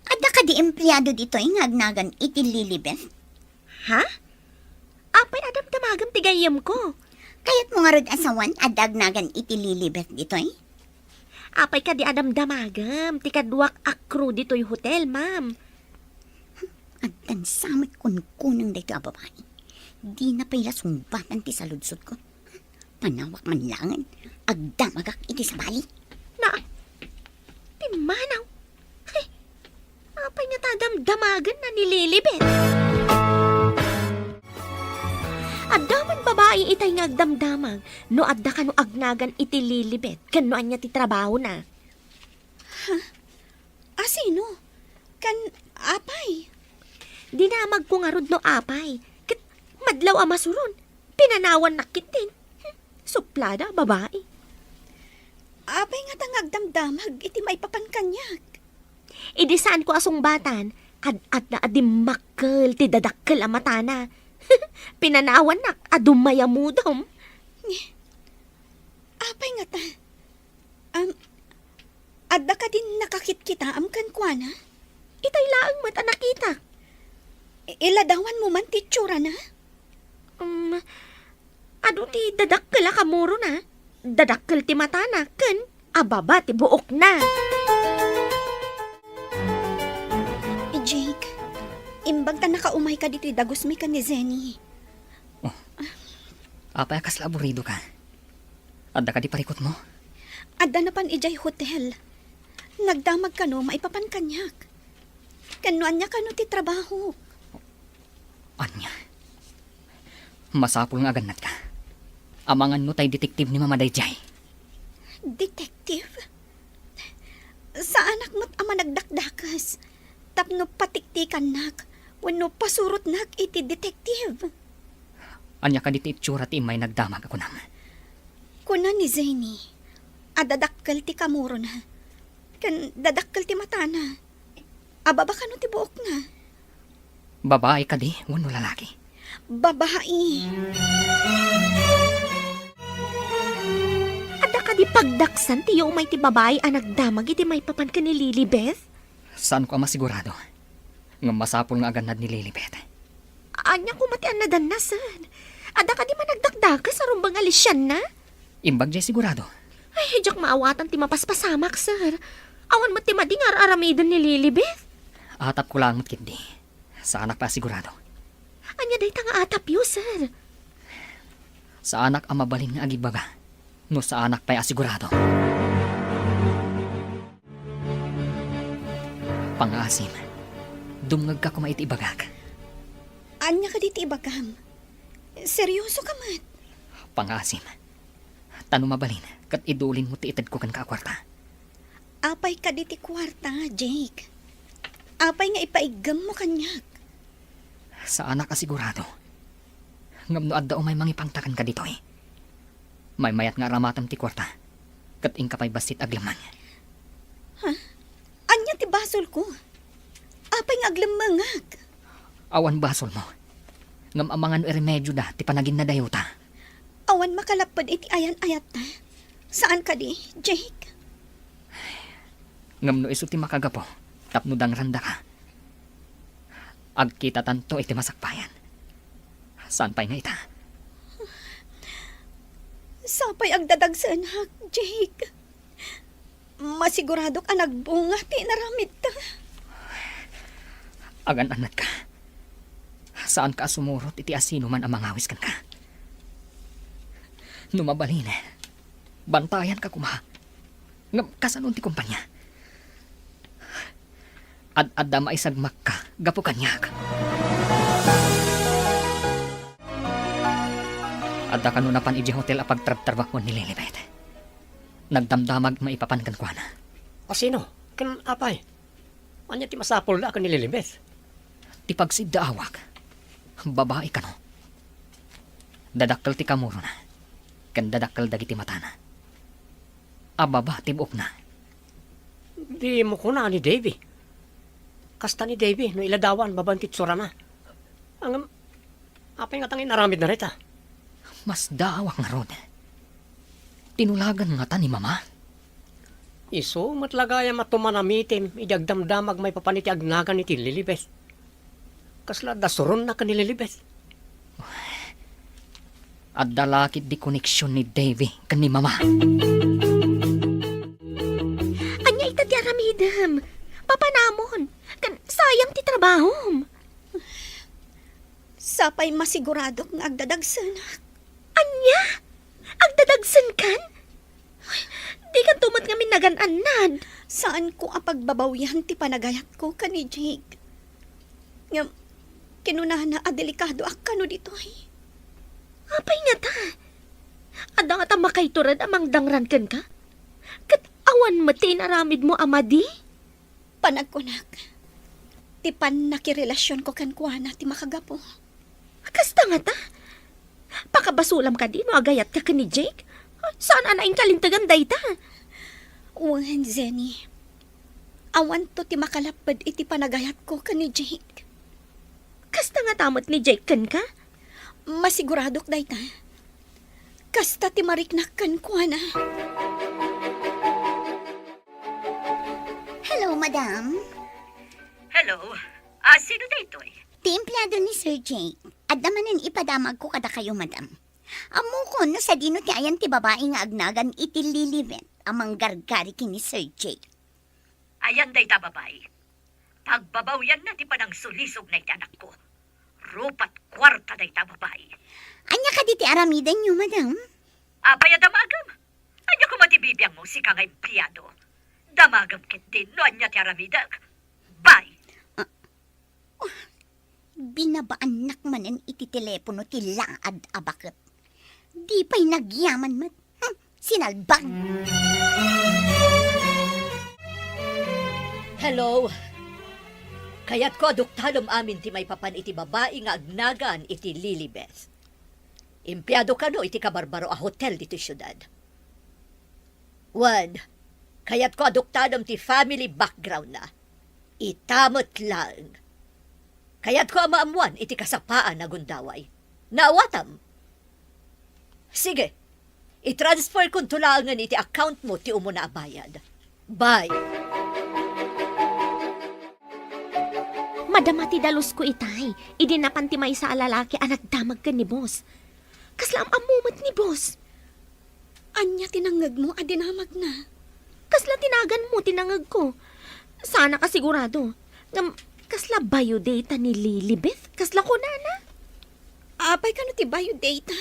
Adda kadi empleyado ditoy nga agnagan iti Lilibet? Ha? Apay a damdamagem ti gayyemko? Kayatmo ngarud a sawen adda agnagan iti Lilibet ditoy? Apay kadi a damdamagem ti kaduak a crew ditoy hotel, ma'am? Agdansa met kunkuneng daytoy a babai. Dina pay la sungbatan ti saludsodko. Panawak man laengen, agdamagak iti sabali. Na, pimmanaw. Ay, apay ngata damdamagenna ni Lilibet? Adda man babai itay nga agdamdamag no adda kano agnagan iti Lilibet ken no ania ti trabahona. Asino? Kan apay? Dinamagko ngarud no apay. Ket madlaw a masuron, pinanawannak ketdin. Hmm, suplada a babai. Apay ngata nga agdamdamag iti maipapan kaniak? Idi saanko a sungbatan, ad-adda a dimmakkel ti dadakkel a matana. Pinanawannak a dumayamudom. Apay ngata? Am, adda kadin nakakitkitaam kenkuana? Itay laeng met a nakitak. I-, iladawanmo man ti itsurana? Um, adu ti dadakkel a kamurona, dadakkel ti matana, ken ababa ti buokna. Eh, Jake, imbag ta nakaumayka ditoy dagusmi ken ni Zenny. Oh, apay a kasla aburidoka? Adda kadi parikutmo? Adda napan idiay hotel. Nagdamag kano maipapan kaniak. Ken no ania kano ti trabaho? Ania? Masapul nga agannadka. Amangan no tay detective ni Mama daydiay. Detective? Saanak met a managdakdakas tapno patiktikannak wenno pasurotnak iti detective. Ania kadi ti itsura ti immay nagdamag a kunam? Kuna ni Zeni a dadakkel ti kamurona ken dadakkel ti matana. Ababa kano ti buokna? Babae kadi wenno lalaki? Babae. Adda kadi pagdaksan ti umay ti babae a nagdamag iti maipapan ken ni Lilibet? Saanko a masigurado. Ngem masapul nga agannad ni Lilibet. Ania koma ti annadanna, sir? Adda kadi managdakdakas a rumbeng a lisianna? Imbag diay sigurado. Ay, diak maawatan ti mapaspasamak, sir. Awan met ti madi nga ar-aramiden ni Lilibet. Atapko laeng met ketdi. Saanak pay a sigurado. Ania dayta nga atapyo, sir? Saanak a mabalin nga agibaga no saanak pay a sigurado. Pangaasim, dumngegka koma iti ibagak. Ania kadi ti ibagam? Serioso ka met? Pangaasim, ta no mabalin, ket idulinmo ti itedko kenka a kuarta. Apay kadi ti kuarta, Jake? Apay nga ipaiggemmo kaniak? Saanak a sigurado. Ngem no adda umay mangipangta kenka ditoy, maymayat nga aramatem ti kuarta, ket inka pay bassit aglemmeng. Ha? Ania ti basolko? Apay nga aglemmengak? Awan basolmo. Ngem amangan no iremedioda ti panaginnadayota. Awan makalapped iti ayan-ayatta. Saan kadi, Jake? Ngem no isu ti makagapu tapno dangrandaka, agkitatanto iti masakbayan. Saan pay nga ita? Sapay agdadagsenak, Jake. Masiguradok a nagbunga ti inaramidta. Agan-annadka. Saanka a sumurot iti asinoman a mangawis kenka. No mabalin, bantayanka koma. Ngem kasano ti kompania? Ad-adda maisagmakka gapu kaniak. Adda kano napan idiay hotel a pagtrabtrabakon ni Lilibet. Nagdamdamag maipapan kenkuana. Asino? Ken apay? Ania ti masapulda ken ni Lilibet? Ti pagsiddaawak. Babai kano. Dadakkel ti kamurona, ken dadakkel dagiti matana. a baba ti buokna. Dimo kuna ni Davy. Kasta ni Davy no iladawan babaen ti itsurana. Ngem, apay ngata nga inaramidna dayta? Masdaawak ngarud. Tinulagan ngata ni Mama? Isu met la gayam a tumanamitim idi agdamdamag maipapan iti agnagan iti Lilibet. Kasla adda suronna ken ni Lilibet. Adda la ketdi koneksion ni Davy ken ni Mama. Ania ita ti aramidem? Papanamon, ken sayang ti trabahom. Sapay masiguradok nga agdadagsenak. Ania? Agdadagsenkan? Dikanto met ngamin nagan-annad. Saanko a pagbabawyan ti panagayatko ken ni Jake. Ngem, kinunana a delikadoak kano ditoy. Apay ngata? Adda ngata makaiturod a mangdangran kenka? Ket awan met ti inaramidmo a madi? Panagkunak, ti pannakirelasionko kenkuana ti makagapu. Kasta ngata? Pakabasolam kadi no agayatka ken ni Jake? Saan a naingkalintegan dayta? Wen, Jenny. Awanto ti makalapped iti panagayatko ken ni Jake. Kasta ngata met ni Jake kenka? Masiguradok dayta. Kasta ti mariknak kenkuana. Hello, madam. Hello. Ah, sino daytoy? Ti empleado ni Sir Jake. Adda manen ipadamagko kadakayo, madam. Ammokon no sadino ti ayan ti babai nga agnagan iti Lilibet a manggargari ken ni Sir Jake. Ayan dayta babai. Pagbabawyanna ti panangsulisogna iti anakko. Rupat kuarta dayta babai. Ania kadi ti aramidenyo, madam? Apay a damagem? Ania koma ti bibiangmo, sika nga empleado? Damagem ketdin no ania ti aramidek. Bye! Ah, oh, binabaannak manen iti telepono ti laad a baket. Di pay nagyaman met. Hmm, sinalbag! Hello? Kayatko a duktadem amin ti maipapan iti babai nga agnagan iti Lilibet. Empleado kano iti kabarbaro a hotel ditoy siudad? Wen, kayatko a duktadem ti family background na. Ita met laeng. Kayatko a maammoan iti kasapaan a gundaway. Naawatam? Sige, i-transferkonto laengen iti accountmo ti umuna a bayad. Bye! Madama ti dalusko itay, idi napan ti maysa a lalaki a nagdamag ken ni boss. Kasla am-ammo met ni boss. Ania ti nangngegmo a dinamagna? Kasla ti naganmo ti nangngegko. Saanak a sigurado. Ngem, kasla bayo dayta ni Lilibet? Kasla kunana? Apay kano ti bayo dayta?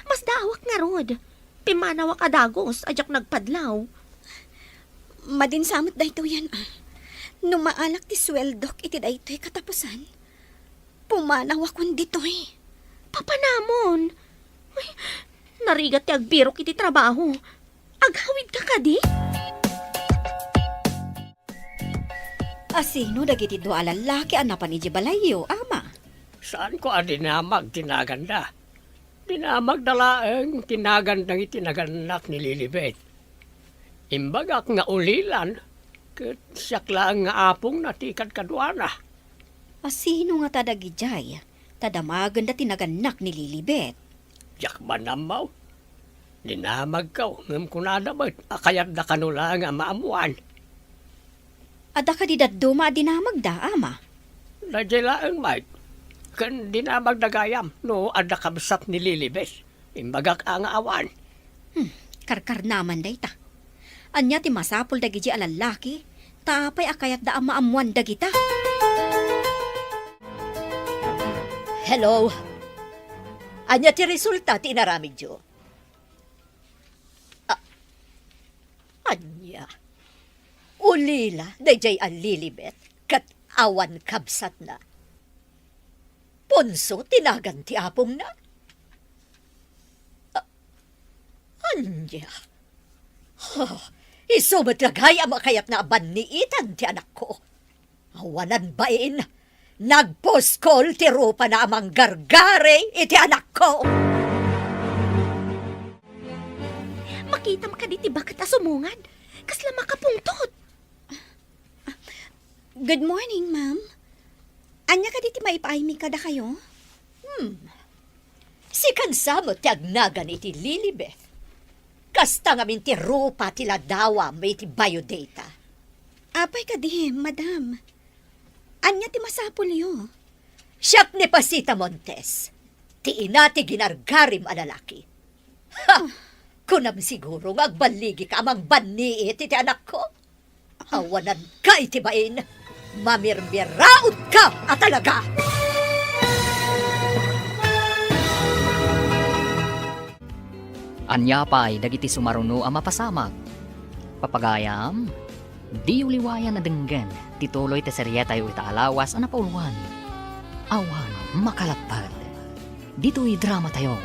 Masdaawak ngarud. Pimmanawak a dagus a diak nagpadlaw. Madin sa met daytoyen, a. No maalak ti sueldok iti daytoy katapusan, pumanawakon ditoy. Papanamon? Ay, narigat ti agbirok iti trabaho. Aghawidka kadi? Asino dagiti dua a lallaki a napan idiay balayyo, ama? Saanko a dinamag ti naganda. Dinamagda laeng ti nagan dagiti nagannak ni Lilibet. Imbagak nga ulilan, ket siak laeng nga apongna ti kadkaduana. Asino ngata dagidiay ta damagenda ti nagannak ni Lilibet? Diak man ammo. Dinamagko, ngem kunada met a kayatda kano laeng a maammoan. Adda kadi dadduma a dinamagda, ama? Daydiay laeng met. Ken dinamagda gayam no adda kabsat ni Lilibet. Imbagak a nga awan. Hmm, karkarnaman dayta. Ania ti masapul dagiti a lallaki? Ta apay a kayatda a maammoan dagita? Hello? Ania ti resulta ti inaramidyo? A-, ania? Ulila daydiay a Lilibet ket awan kabsatna? Ponso ti nagan ti apongna? A-, ania? Ha, isu met la gayam a kayatna a banniitan ti anakko. Awanan bain, nagpuskol ti rupana a manggargari iti anakko. Mak-, Kitam kadi ti baket a sumungad? Kasla makapungtot. Good morning, ma'am. Ania kadi ti maipaaymi kadakayo? Hmm. Sikan sa met ti agnagan iti Lilibeth. Kasta ngamin ti rupa ti ladawam iti biodata. Apay kadi, madam? Ania ti masapulyo? Siak ni Pasita Montes, ti ina ti ginargarim a lalaki. Ha! Kunam siguro nga agballigika a mangbannit iti anakko? Awananka iti bain, mamirmiraotka a talaga! Ania pay dagiti sumaruno a mapasamak? Papagayam, diyo liwayan a denggen ti tuloy ti serietayo ita a lawas a napauluan, Awan Makalapped. Ditoy dramatayo,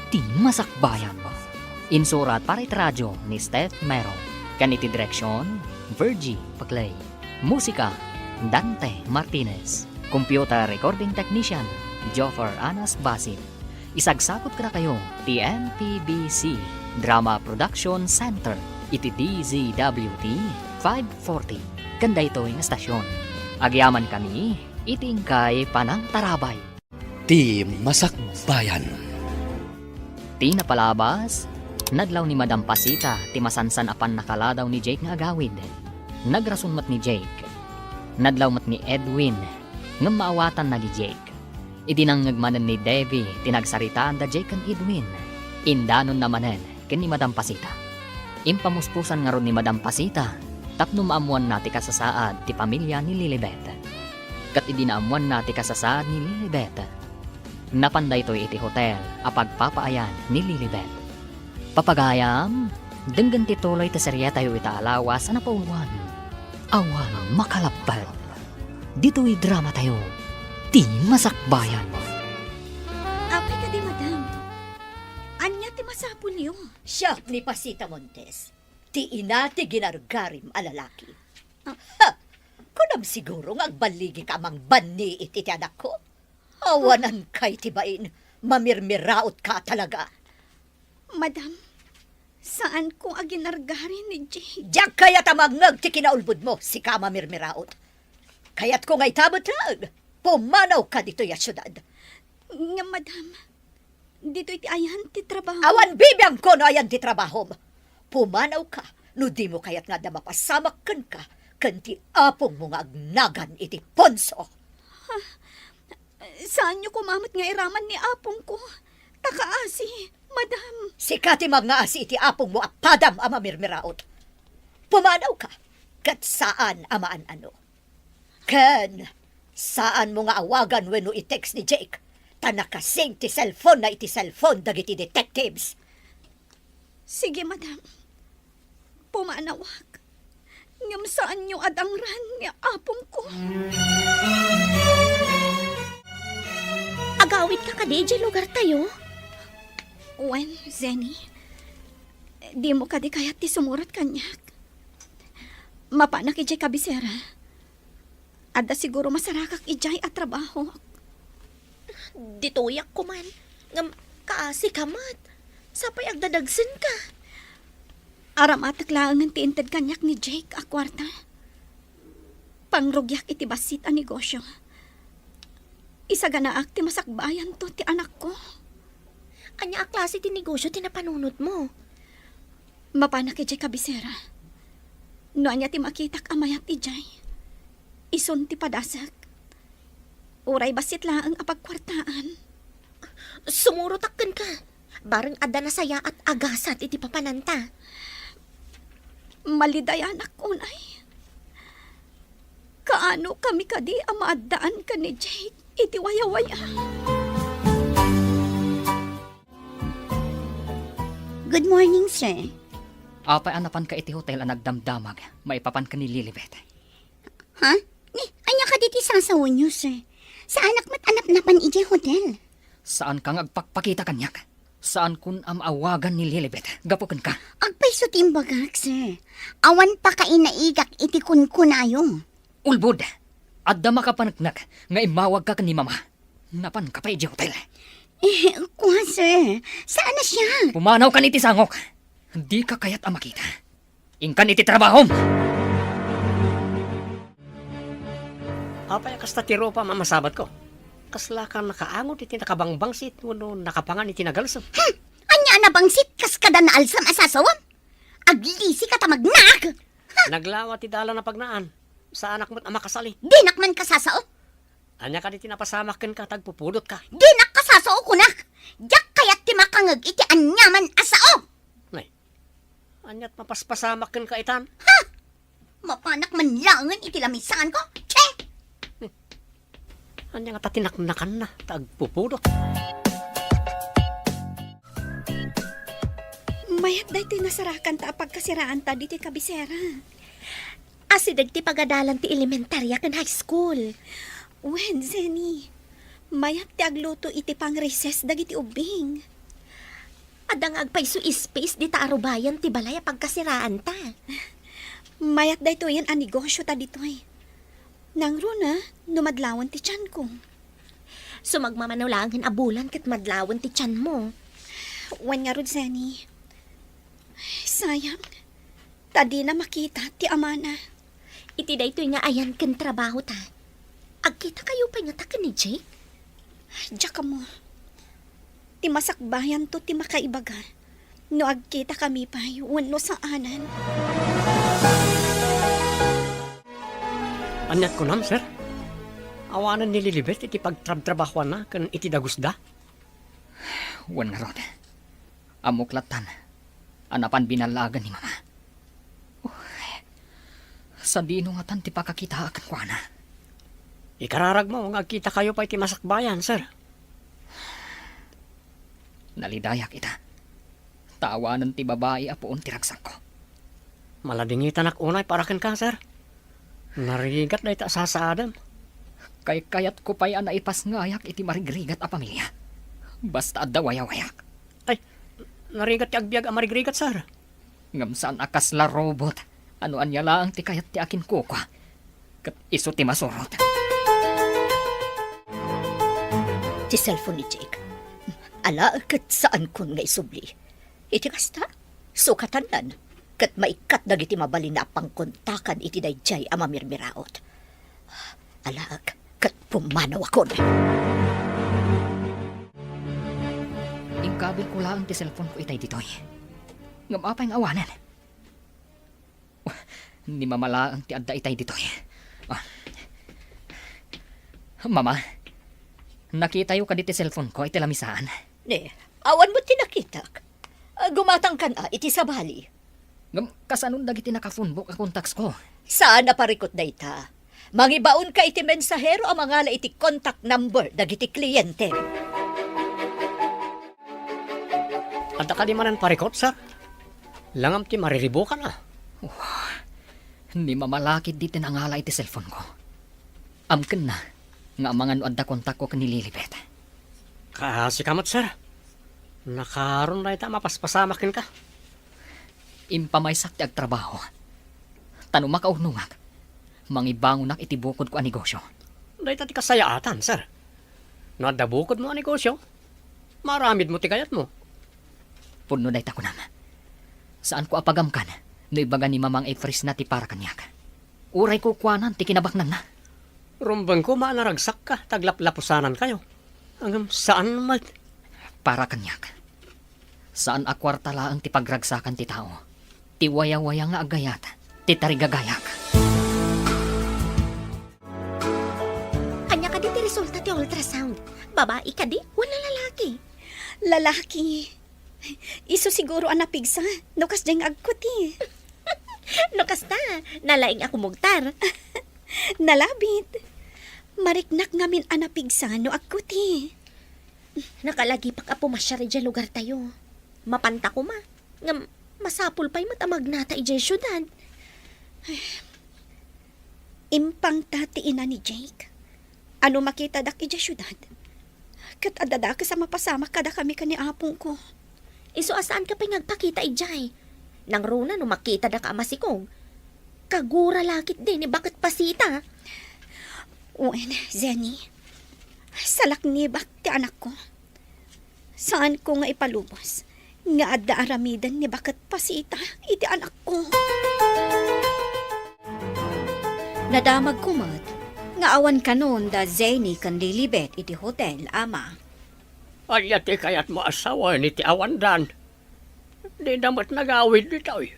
Ti Masakbayan. Insurat para iti radio ni Steph Mero, ken iti direksion, Virgie Paclay. Musika, Dante Martinez. Computer recording technician, Joffer Anas Basit. Isagsakot kadakayo ti M P B C Drama Production Center iti D Z W T five forty ken daytoy nga estasion. Agyamankami iti inkay panangtarabay. Ti Masakbayan. Ti napalabas, nadlaw ni Madam Pasita ti masansan a pannakaladaw ni Jake nga agawid. Nagrason met ni Jake. Nadlaw met ni Edwin, ngem maawatanna ni Jake. Idi nangngeg manen ni Debbie ti nagsaritaan da Jake ken Edwin, indanonna manen ken ni Madam Pasita. Impamuspusan ngarud ni Madam Pasita tapno maammoanna ti kasasaad ti pamilya ni Lilibet. Ket idi naammoanna ti kasasaad ni Lilibet, napan daytoy iti hotel a pagpapaayan ni Lilibet. Papagayam, denggen ti tuloy ti serietayo ita a lawas a napauluan, Awan Makalapped. Ditoy dramatayo, Ti Masakbayan. Apay kadi, madam? Ania ti masapulyo? Siak ni Pasita Montes, ti ina ti ginargarim a lalaki. Ah. Ha! Kunam siguro nga agballigika a mangbannit iti anakko? Awananka iti bain, mamirmiraotka a talaga. Madam, saanko a ginargari ni Jake. Diak kayat a mangngeg ti kinaulbodmo, sika a mamirmiraot. Kayatko nga ita met laeng, pumanawka ditoy a siudad. Ngem, madam, ditoy ti ayan ti trabaho. Awan bibiangko no ayan ti trabahom. Pumanawka no dimo kayat nga adda mapasamak kenka ken ti apongmo nga agnagan iti Ponso. Saanyo koma met nga iraman ni apongko. Ta kaasi, madam. Sika ti mangngaasi iti apongmo a padam a mamirmiraot. Pumanawka, ket saan a maan-ano. Ken, saanmo nga awagan wenno i-text ni Jake, ta nakasing ti cellphone-na iti cellphone dagiti detectives. Sige, madam. Pumanawak. Ngem saanyo a dangran ni apongko. Agawidka kadi idiay lugartayo? Wen, Zenny, dimo kadi kayat ti sumurot kaniak? Mapanak idiay kabisera. Adda siguro masarakak idiay a trabaho. Ditoyak koman, ngem kaasika met. Sapay agdadagsenka. Aramatek laengen ti inted kaniak ni Jake a kuarta. Pangrugiak iti bassit a negosio. Isaganaak ti masakbayanto ti anakko. Ania a klase ti negosio ti napanunotmo? Mapanak idiay kabisera. No ania ti makitak a mayat idiay, isun ti padasek. Uray bassit laeng a pagkuartaan. Sumurotak kenka. Bareng adda nasayaat a gasat iti papananta. Malidayanak unay. Kaano kami kadi a maaddaan ken ni Jake iti wayawaya? Good morning, sir. Apay a napanka iti hotel a nagdamdamag maipapan ken ni Lilibet? Ha? Ni, ania kadi ti sasawenyo, sir? Saanak met a napnapan idiay hotel. Saanka nga agpakpakita kaniak. Saankon a maawagan ni Lilibet gapu kenka. Agpayso ti imbagak, sir. Awan pakainaigak iti kunkunayo. Ulbod! Adda makapaneknek nga immawagka ken ni Mama. Napanka pay idiay hotel. Eh, kua, sir. Saan a siak? Pumanawkan iti sangok. Dika kayat a makita. Inkan iti trabahom! Apay a kasta ti rupam a masabatko? Kaslaka nakaangod iti nakabangbangsit wenno nakapangan iti nagalsem? Hmm! Ania a nabangsit kas kada naalsem a sasawem? Aglisika ta magnaak! Naglawa ti dalan a pagnaan. Saanak met a makasali. Dinak man kasasao. Ania kadi ti napasamak kenka ta agpupudotka? Dinak kasasao, kunak! Diak kayat ti makangeg iti aniaman a sao! Nay, aniat mapaspasamak kenka itan? Ha! Mapanak man laengen iti lamisaanko? Che! Ania ngata ti naknakanna ta agpupudot? Mayat daytoy nasarakanta a pagkasiraanta ditoy kabisera. Asideg ti pagadalan ti elementaria ken high school. Wen, Zenny, mayat ti agluto iti pang-recess dagiti ubbing. Adda nga agpayso space dita arubayan ti balay a pagkasiraanta. Mayat daytoyen a negosyota ditoy. Nangruna no madlawen ti tianko. Sumagmamano laengen a bulan ket madlawen ti tianmo. Wen ngarud, Zenny. Sayang. Ta dina makita ti amana. Iti daytoy nga ayan ken trabahota, agkitakayo pay ngata ken ni Jake? Diak ammo. Ti masakbayanto ti makaibaga no agkitakami pay wenno saanen. Aniat kunam, sir? Awanen ni Lilibet iti pagtrabtrabahuanna ken iti dagusda? Wen ngarud, ammok lattan a napan binallagen ni Mama. Uy, sadino ngatan ti pakakitaak kenkuana? Ikararagmo nga agkitakayo pay ti masakbayan, sir. Nalidayak ita. Ta awanen ti babai a puon ti ragsakko. Maladingitanak unay para kenka, sir. Narigat dayta a sasaadem. Kaykayatko pay a naipasngayak iti marigrigat a pamilia. Basta adda wayawayak. Ay, narigat ti agbiag a marigrigat, sir. Ngem saan a kasla robot a no ania laeng ti kayat ti akinkukua, ket isu ti masurot. Ti cellphone ni Jake. Ala, ket saankon nga isubli. Iti kasta, sukatannan, ket maikkat dagiti mabalin a pangkontakan iti daydiay a mamirmiraot. Alaek, ket pumanawakon. Inkabilko laeng ti cellphone-ko itay ditoy. Ngem apay nga awanen? Ni Mama laeng ti adda itay ditoy. Ah. Mama, nakitayo kadi ti cellphone-ko iti lamisaan? Ne, awan met ti nakitak. Ah, gumatangkan a iti sabali. Ngem, kasanon dagiti naka-phone book a contacts-ko? Saan a parikut dayta. Mangibaonka iti mensahero a mangala iti contact number dagiti kliyente. Adda kadi manen parikut, sir? Langam ti mariribukan, a. Wah, ni Mama la ketdi ti nangala iti cellphone-ko. Amkenna nga amangan no adda kontakko ken ni Lilibet. Kaasika met, sir. Nakaron dayta a mapaspasamak kenka. Impamaysak ti agtrabaho. Ta no makaurnongak, mangibangonak iti bukodko a negosyo. Dayta ti kasayaatan, sir. No adda bukodmo a negosyo, maaramidmo ti kayatmo. Pudno dayta kunam. Saanko a pagamkan no ibaga ni Mamang Efrisna ti para kaniak. Uray kukuanan ti kinabaknanna. Rumbeng koma a naragsakka ta aglaplapusanankayo. Ngem saan met. Para kaniak, saan a kuarta laeng ti pagragsakan ti tao. Ti wayawaya nga agayat ti tarigagayak. Ania kadi ti resulta ti ultrasound? Babai kadi wenno lalaki? Lalaki. Isu siguro a napigsa no kasdiay nga agkuti. No kasta, nalaing a kumugtar. Nalabit. Mariknak ngamin a napigsa no agkuti. Nakalagipak a pumasiar idiay lugartayo. Mapanta koma. Ngem, masapul pay met a magnata idiay siudad. Impangta ti ina ni Jake a no makitadak idiay siudad, ket adda dakes a mapasamak kadakami ken ni apongko. Isu a saanka pay nga agpakita idiay. Nangruna no makitadak a masikog, kagura la ketdi ni baket pasita. Wen, Zenny, salaknibak ti anakko. Saanko nga ipalubos nga adda aramiden ni baket Pasita iti anakko. Nadamagko met nga awan kanon da Zenny ken Lilibet iti hotel, Ama. Ania ti kayatmo a sawen iti awandan? Dida met nagawid ditoy.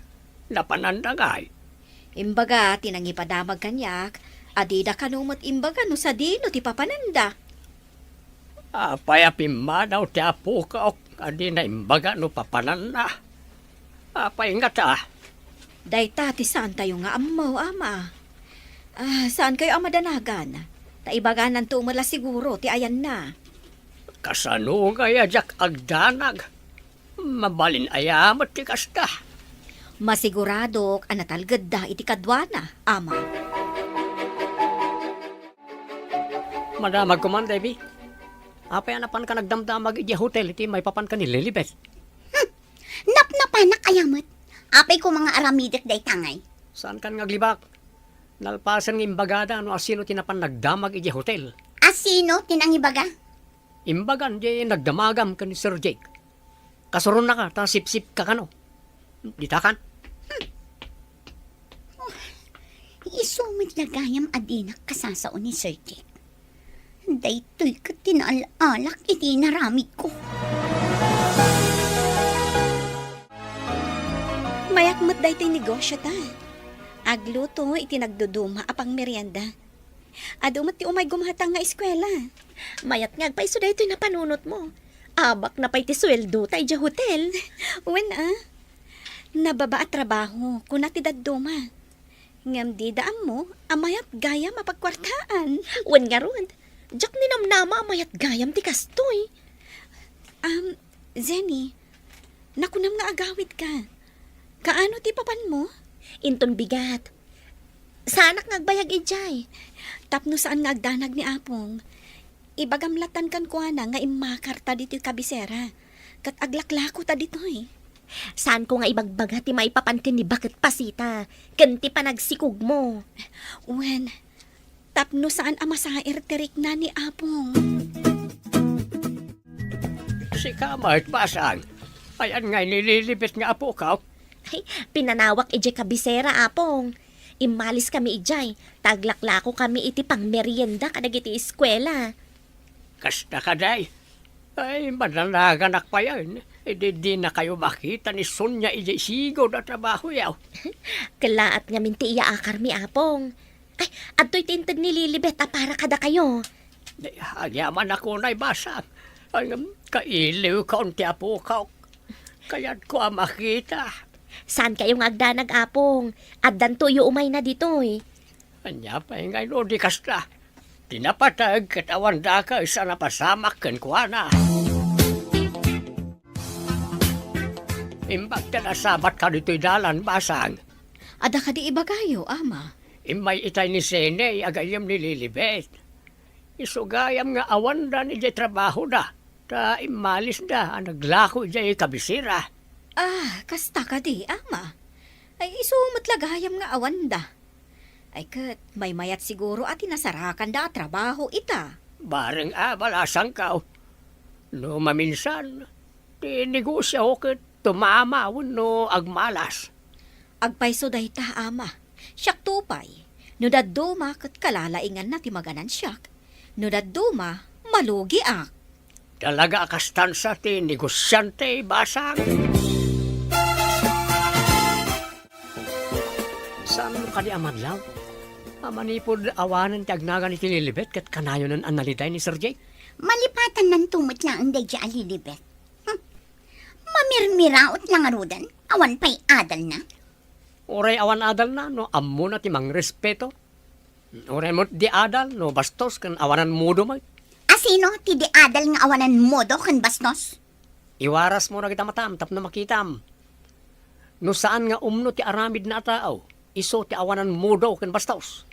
Napananda ngay? Imbaga ti nangipadamag kaniak a dida kano met imbaga no sadino ti papananda. Apay a pimmanaw ti apok a dina imbaga no papananna? Apay ngata? Dayta ti saantayo nga ammo, Ama. Ah, saankayo a madanagan. Ta ibagananto met la siguro ti ayanna. Kasano ngay a diak agdanag? Mabalin aya met ti kasta? Masiguradok a natalgedda iti kaduana, Ama. Madamagko man, Debbie. Apay a napanka nagdamdamag idiay hotel iti maipapanka ni Lilibet? Hmm. Napnapanak aya met? Apay koma nga aramidek dayta ngay? Saankan nga aglibak? Nalpasen nga imbagada no asino ti napan nagdamag idiay hotel. Asino ti nangibaga? Imbagan diay nagdamagam ken ni Sir Jake. Kasuronnaka ta sipsipka kano. Ditakan? Hmm. Oh, isu met la gayam a dinak kasasao ni Sir Jake. Daytoy ket ti naal-alak iti inaramidko. Mayak met daytoy negosio ta. Agluto iti nagduduma a pangmerienda. Adu met ti umay gumatang nga eskuela. Mayat nga agpayso daytoy napanunotmo. Abak na pay ti sueldo ta idiay hotel. Wen a. Nababa a trabaho, kuna ti dadduma. Ngem dida ammo a mayat gayam a pagkuartaan. Wen ngarud, diak ninamnama a mayat gayam ti kastoy. Am, Zenny, nakunam nga agawidka. Kaano ti papanmo? Inton bigat. Saanak nga agbayag idiay. Tapno saan nga agdanag ni Apong, ibagam latan kenkuana nga immakar ta ditoy kabisera, ket aglaklako ta ditoy. Saanko nga ibagbaga ti maipapan ken ni Baket Pasita, ken ti panagsikogmo. Wen, tapno saan a masair ti rikna ni Apong. Sika met, Basang. Ayan ngay ni Lilibet nga apokaw? Ay, pinanawak idiay kabisera, Apong. Immaliskami idiay, ta aglaklakokami iti pangmerienda kadagiti eskuela. Kasta kadi? Ay, mananaganak payen. Idi dinakayo makita ni Sonia idiay sigud a trabahoyo. Kellaat ngamin ti iyaakarmi, Apong. Ay, adtoy ti inted ni Lilibet a para kadakayo. Ay, agyamanak unay, Basang. Ay, kailiwka on ti apokaw. Kayatko a makita. Saankayo nga agdanag, Apong. Addantoyo umayna ditoy. Ania pay ngay no di kasta? Ti napateg ket awan dakes a napasamak kenkuana. Imbag ta nasabatka ditoy dalan, Basang. Adda kadi ibagayo, Ama? Immay itay ni Sene, agayyem ni Lilibet. Isu gayam nga awandan idiay trabahoda, ta immalisda a naglako idiay kabisera. Ah, kasta kadi, Ama? Ay, isu met la gayam nga awanda. Ay ket, maymayat siguro a ti nasarakanda a trabaho ita. Bareng a balasangkaw. No maminsan, ti negosio ket tumama wenno agmalas. Agpayso dayta, Ama. Siakto pay. No dadduma ket kalalainganna ti maganansiak. No dadduma, malugiak. Talaga a kastan sa ti negosiante, Basang. Saan kadi a madlaw? A manipud awanen ti agnagan iti Lilibet ket kanayonen a naliday ni Sir Jake? Malipatannanto met laeng daydiay a Lilibet. Hmm. Mamirmiraot la ngaruden, awan pay adalna. Uray awan adalna no ammona ti mangrespeto. Uray met di adal no bastos ken awanan modo met. Asino ti di adal nga awanan modo ken bastos? Iwarasmo dagita matam tapno makitam. No saan nga umno ti aramidna a tao, isu ti awanan modo ken bastos.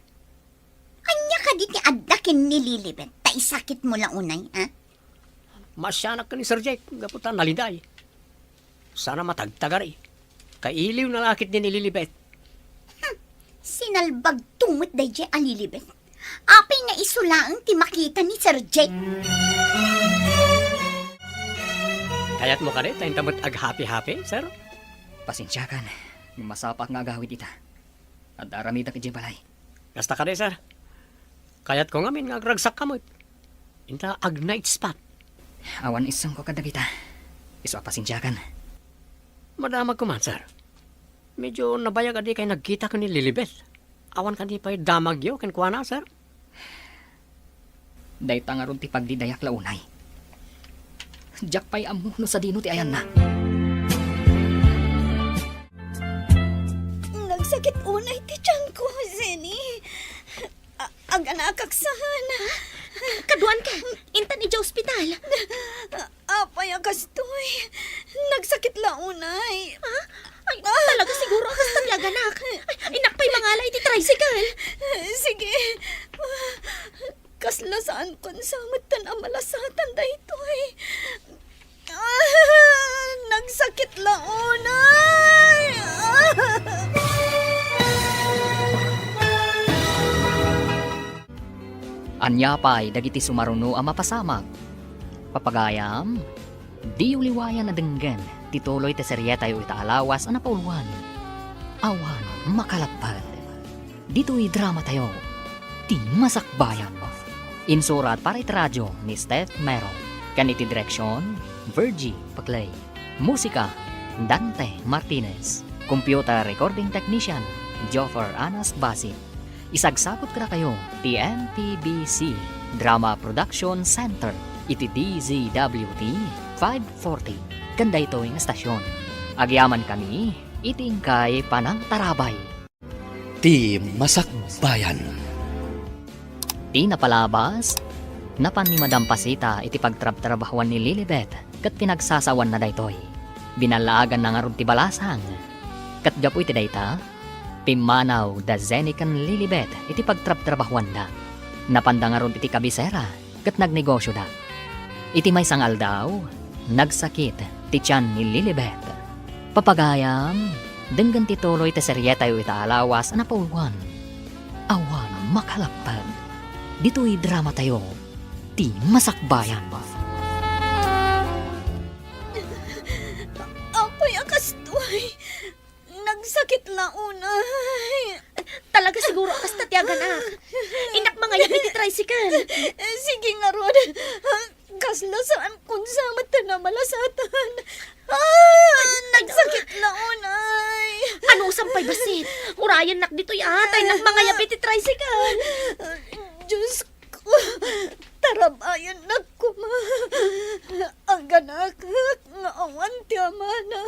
Ania kadi ti adda ken ni Lilibet ta isakitmo la unay, ha? Maasianak ken ni Sir Jake gapu ta naliday. Saan a matagtagari. Kailiwna la ketdi ni Lilibet. Hmm, sinalbagto met daydiay a Lilibet. Apay nga isu laeng ti makita ni Sir Jake? Kayatmo kadi ta inta met aghappy-happy, sir? Pasensiakan, ngem masapaak nga agawid ita. Adda aramidak idiay balay. Kasta kadi, sir. Kayatko ngamin nga agragsakka met. Inta ag-night spa. Awan isungko kadagita. Isu a pasensiakan. Madamagko man, sir. Medyo nabayag a dikay nagkita ken ni Lilibet. Awan kadi pay damagyo kenkuana, sir? Dayta ngarud ti pagdidayak la unay. Diak pay ammo no sadino ti ayanna. Nagsakit unay ti tiyanko, Zenny. A-, aganakak sana. Kaduan ka, intan idiay ospital. Apay a kastoy? Nagsakit la unay. Ha? Ay, talaga siguro a kasta ti aganak. Ay, innak pay mangala iti tricycle. Sige. Kasla saan kon sa metten a malasatan daytoy. Ah, nagsakit la unay. Ah. Ania pay dagiti sumaruno a mapasamak? Papagayam, diyo liwayan a denggen ti tuloy ti serietayo ita a lawas a napauluan. Awan makalagpet. Ditoy dramatayo, Ti Masakbayan. Insurat para iti radio ni Steph Mero, ken iti direksion, Virgie Paclay. Musika, Dante Martinez. Computer recording technician, Joffer Anas Basit. Isagsabot kadakayo ti M P B C Drama Production Center iti D Z W T five forty ken daytoy nga stasyon. Agyamankami iti inkay panangtarabay. Ti Masakbayan. Ti napalabas, napan ni Madam Pasita iti pagtrabtrabahuan ni Lilibet ket pinagsasawanna daytoy. Binallaaganna ngarud ti balasang. Ket gapu iti dayta, pimmanaw da Zenny ken Lilibet iti pagtrabtrabahuanda. Napanda ngarud iti kabisera ket nagnegosioda. Iti maysa nga aldaw, nagsakit ti tian ni Lilibet. Papagayam, denggen ti tuloy ti serietayo ita a lawas a napauluan. Awan makalagpet. Ditoy dramatayo, Ti Masakbayan. Apay a kastoy? Nagsakit la unay. Talaga siguro a kasta ti aganak. Innak mangayab iti tricycle. Sige ngarud. Kasla saan kon sa metten a malasatan. Ah, nagsakit la unay. Anusam pay bassit? Urayennak ditoy a, ta innak mangayab iti tricycle. Diyos ko, tarabayannak koma. Aganak nga awan ti amana.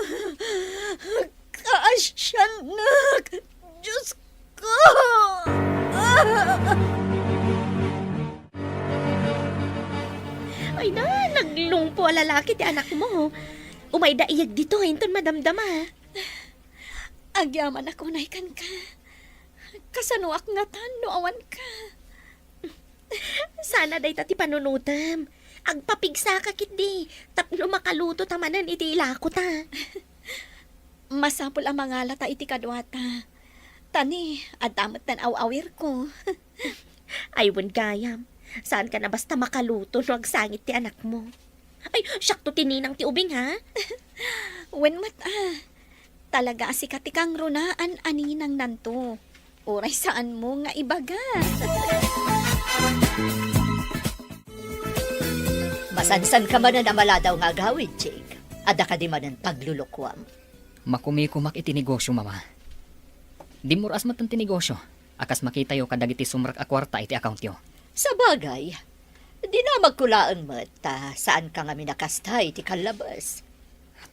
Kaasiannak. Diyos ko! Ay na, naglungpo a lalaki ti anakmo. Umayda iyag ditoy inton madamdama. Agyamanak unay kenka. Kasanoak ngatan no awanka? Sana dayta ti panunotem. Agpapigsaka ketdi tapno makaluto ta manen iti ilakota. Masapul a mangalata iti kaduata. Ta ni, adda met tan aw-awirko. Ay, wen gayam. Saanka a basta makaluto no agsangit ti anakmo. Ay, siakto ti ninang ti ubing, ha? Wen met, a. Talaga a sika ti kangrunaan a ninangnanto. Uray saanmo nga ibaga. Masansanka manen a maladaw nga agawid, Jake. Adda kadi manen paglulukuam? Makumikumak iti negosio, Mama. Dimmuras met ti negosio a kas makitayo kadagiti sumrek a kuarta iti accountyo. Sabagay, dinamagko laeng met ta saanka ngamin a kasta iti kallabes.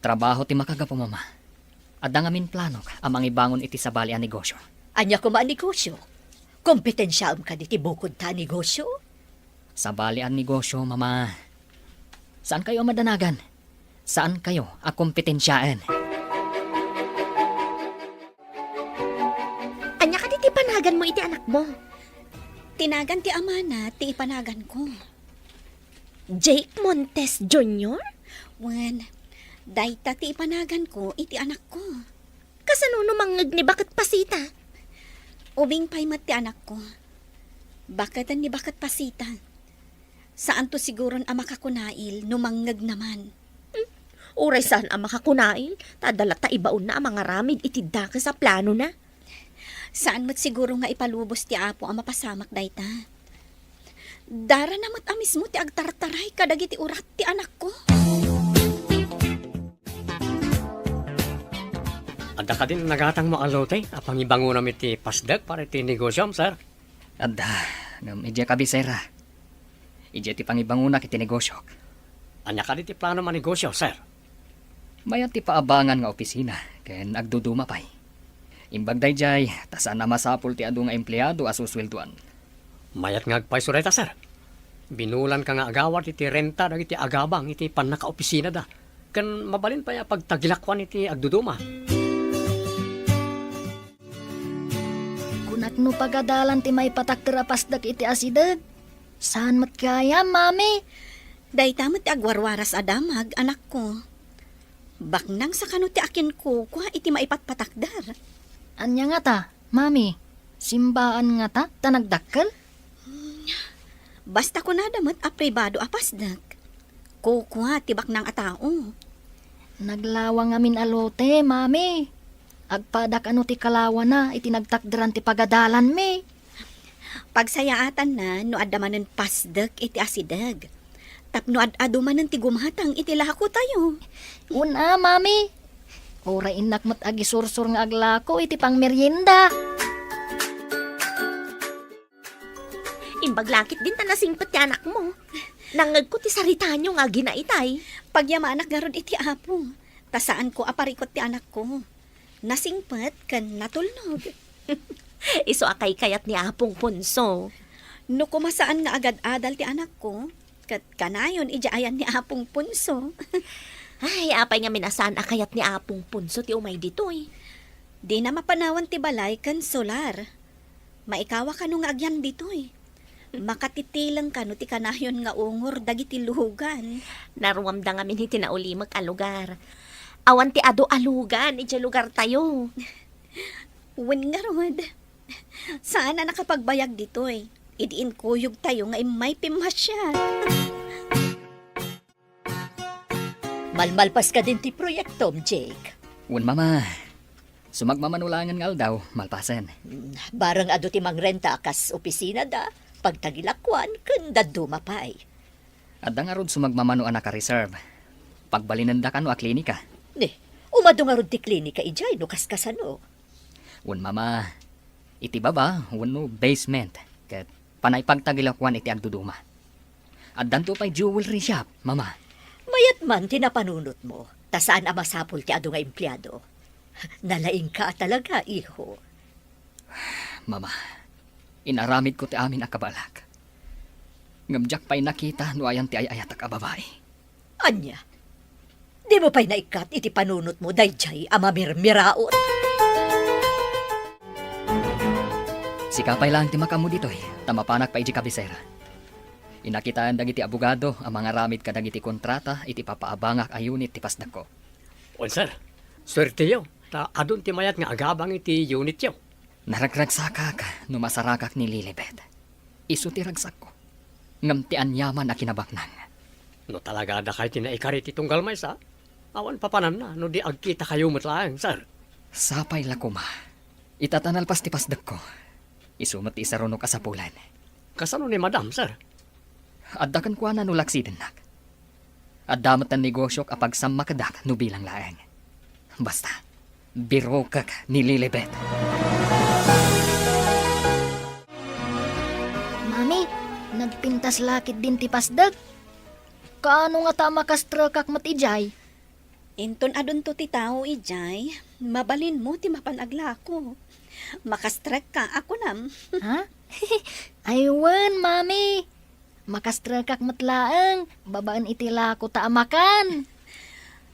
Trabaho ti makagapu, Mama. Adda ngamin planok a mangibangon iti sabali a negosio. Ania koma a negosio? Kompetensiaem kadi ti bukodta a negosio? Sabali a negosio, Mama. Saankayo a madanagan. Saankayo a kompetensiaen. Ania kadi ti panaganmo iti anakmo? Ti nagan ti amana ti ipanaganko. Jake Montes Junior? Wen, dayta ti ipanaganko iti anakko. Kasano no mangngeg ni Baket Pasita? Ubing pay met ti anakko. Baketen ni Baket Pasita. Saanto siguron a makakunail no mangngegna man. Hmm, Uray saan a makakunaen, ta adda latta ibaonna a mangaramid iti dakes a planona. Saan met siguro nga ipalubos ti Apo a mapasamak dayta. Darana met a mismo ti agtartaray kadagiti urat ti anakko. Adda kadin nagatangmo a lote a pangibangonam iti pasdek para iti negosiom, sir? Adda, ngem idiay kabisera. Idiay ti pangibangonak iti negosiok. Ania kadi ti planom a negosio, sir? Mayat ti paabangan nga opisina ken agduduma pay. Imbag daydiay, ta saan a masapul ti adu nga empleado a susueldoan. Mayat nga agpayso dayta, sir. Binulanka nga agawad iti renta dagiti agabang iti pannakaopisinada, ken mabalin pay a pagtagilakuan iti agduduma. Kunak no pagadalan ti maipatakder a pasdek iti asideg. Saan met gayam, Mami? Dayta met ti agwarwaras a damag, anakko. Baknang sa kano ti akinkukua iti maipatpatakder. Ania ngata, Mami? Simbaan ngata ta nagdakkel? Basta kunada met a pribado a pasdek. Kukua ti baknang a tao. Naglawa ngamin a lote, Mami. Agpada kano ti kalawana iti nagtakderan ti pagadalanmi. Pagsayaatanna no adda manen pasdek iti asideg. Tapno ad-adu manen ti gumatang iti lakotayo. Una, Mami. Uray innak met agisursor nga aglako iti pangmerienda. Imbag lakit din ta nasingpet ti anakmo. Nangngegko ti saritayo nga agina itay. Pagyamanak ngarud iti Apo, ta saanko a parikut ti anakko. Nasingpet ken natulnog. Isu a kaykayat ni Apong Ponso. No kuma saan nga agad-adal ti anakko, ket kanayon idiay ayan ni Apong Ponso. Ay, apay ngamin a saan a kayat ni Apong Ponso ti umay ditoy? Dina mapanawan ti balay ken solar. Maikawa kano nga agyan ditoy? Makatitileng kano ti kanayon nga ungor dagiti lugan? Naruamda ngamin iti naulimek a lugar. Awan ti adu a lugan idiay lugartayo. Wen ngarud, saan a nakapagbayag ditoy idi inkuyogtayo nga immay pimmasiar. Malmalpas kadin ti proyektom, Jake? Wen, Mama. Sumagmamano laengen nga aldaw, malpasen. Mm, bareng adu ti mangrenta a kas opisinada, pagtagilakuan, ken dadduma pay. Adda ngarud sumagmamano a naka-reserve. Pagbalinenda kano a klinika. Ni, umadu ngarud ti klinika idiay no kaskasano. Wen, Mama, iti baba wenno basement ket panay pagtagilakuan iti agduduma. Addanto pay jewelry shop, Mama. Mayat man ti napanunotmo, ta saan a masapul ti adu nga empleado. Nalaingka a talaga, iho. Mama, inaramidko ti amin a kabalak. Ngem diak pay nakita no ayan ti ay-ayatak a babai. Ania? Dimo pay naikkat iti panunotmo daydiay a mamirmiraot? Sika pay laeng ti makaammo ditoy, ta mapanak pay idiay kabisera. Inakitaen dagiti abogado a mangaramid kadagiti kontrata iti papaabangak a unit ti pasdekko. Wen, sir. Suerteyo, ta adun ti mayat nga agabang iti unityo. Naragragsakak no masarakak ni Lilibet. Isu ti ragsakko. Ngem ti aniaman a kinabaknang. No talaga dakay ti naikari ti tunggal maysa, awan papananna no di agkitakayo met laeng, sir. Sapay la koma. Ita ta nalpas ti pasdekko. Isu met ti isarunok a sapulen. Kasano ni Madam, sir? Adda kenkuana no laksidennak. Adda met ti negosiok a pagsammakedak no bilang laeng. Basta, birokek ni Lilibet. Mami, nagpintas lakit din ti pasdek. Kaano ngata a makastrekak met idiay? Inton adunto ti tao idiay, mabalinmo ti mapan aglako. Makastrekka a kunam. Ha? Ay wen, Mami. Makastrekak met laeng, babaen iti lakota a makan.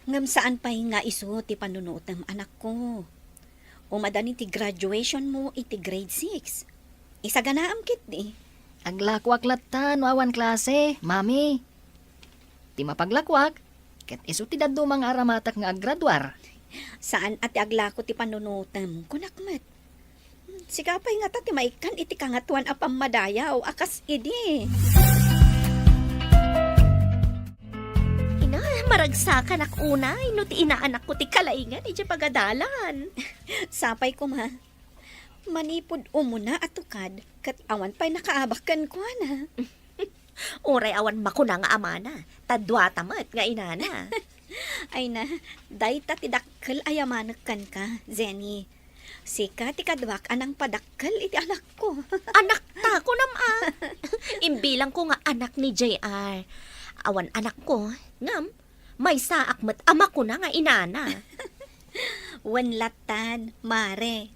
Ngem saan pay nga isu ti panunutem, anakko. Umadani ti graduationmo iti grade six. Isaganaam ketdi. Aglakoak latta no awan klase, Mami. Ti mapaglakoak, ket isu ti dadduma nga aramatak nga aggraduar. Saan a ti aglako ti panunutem, kunak met. Sika pay ngata ti maikkan iti Kangatoan a Pammadayaw a kas idi. Ina, Aragsakanak unay no ti inaanakko ti kalaingan idiay pagadalan. Sapay koma. Manipud umuna a tukad, ket awan pay nakaabak kenkuana. Uray awan makuna nga amana, ta duata met nga inana. Ay na, dayta ti dakkel a yamanek kenka, Jenny. Sika ti kaduak a nangpadakkel iti anakko. Anakta, kunam a. Imbilangko nga anak ni J R. Awan anakko, ngem maysaak met a makuna nga inana. Wen lattan, Mare.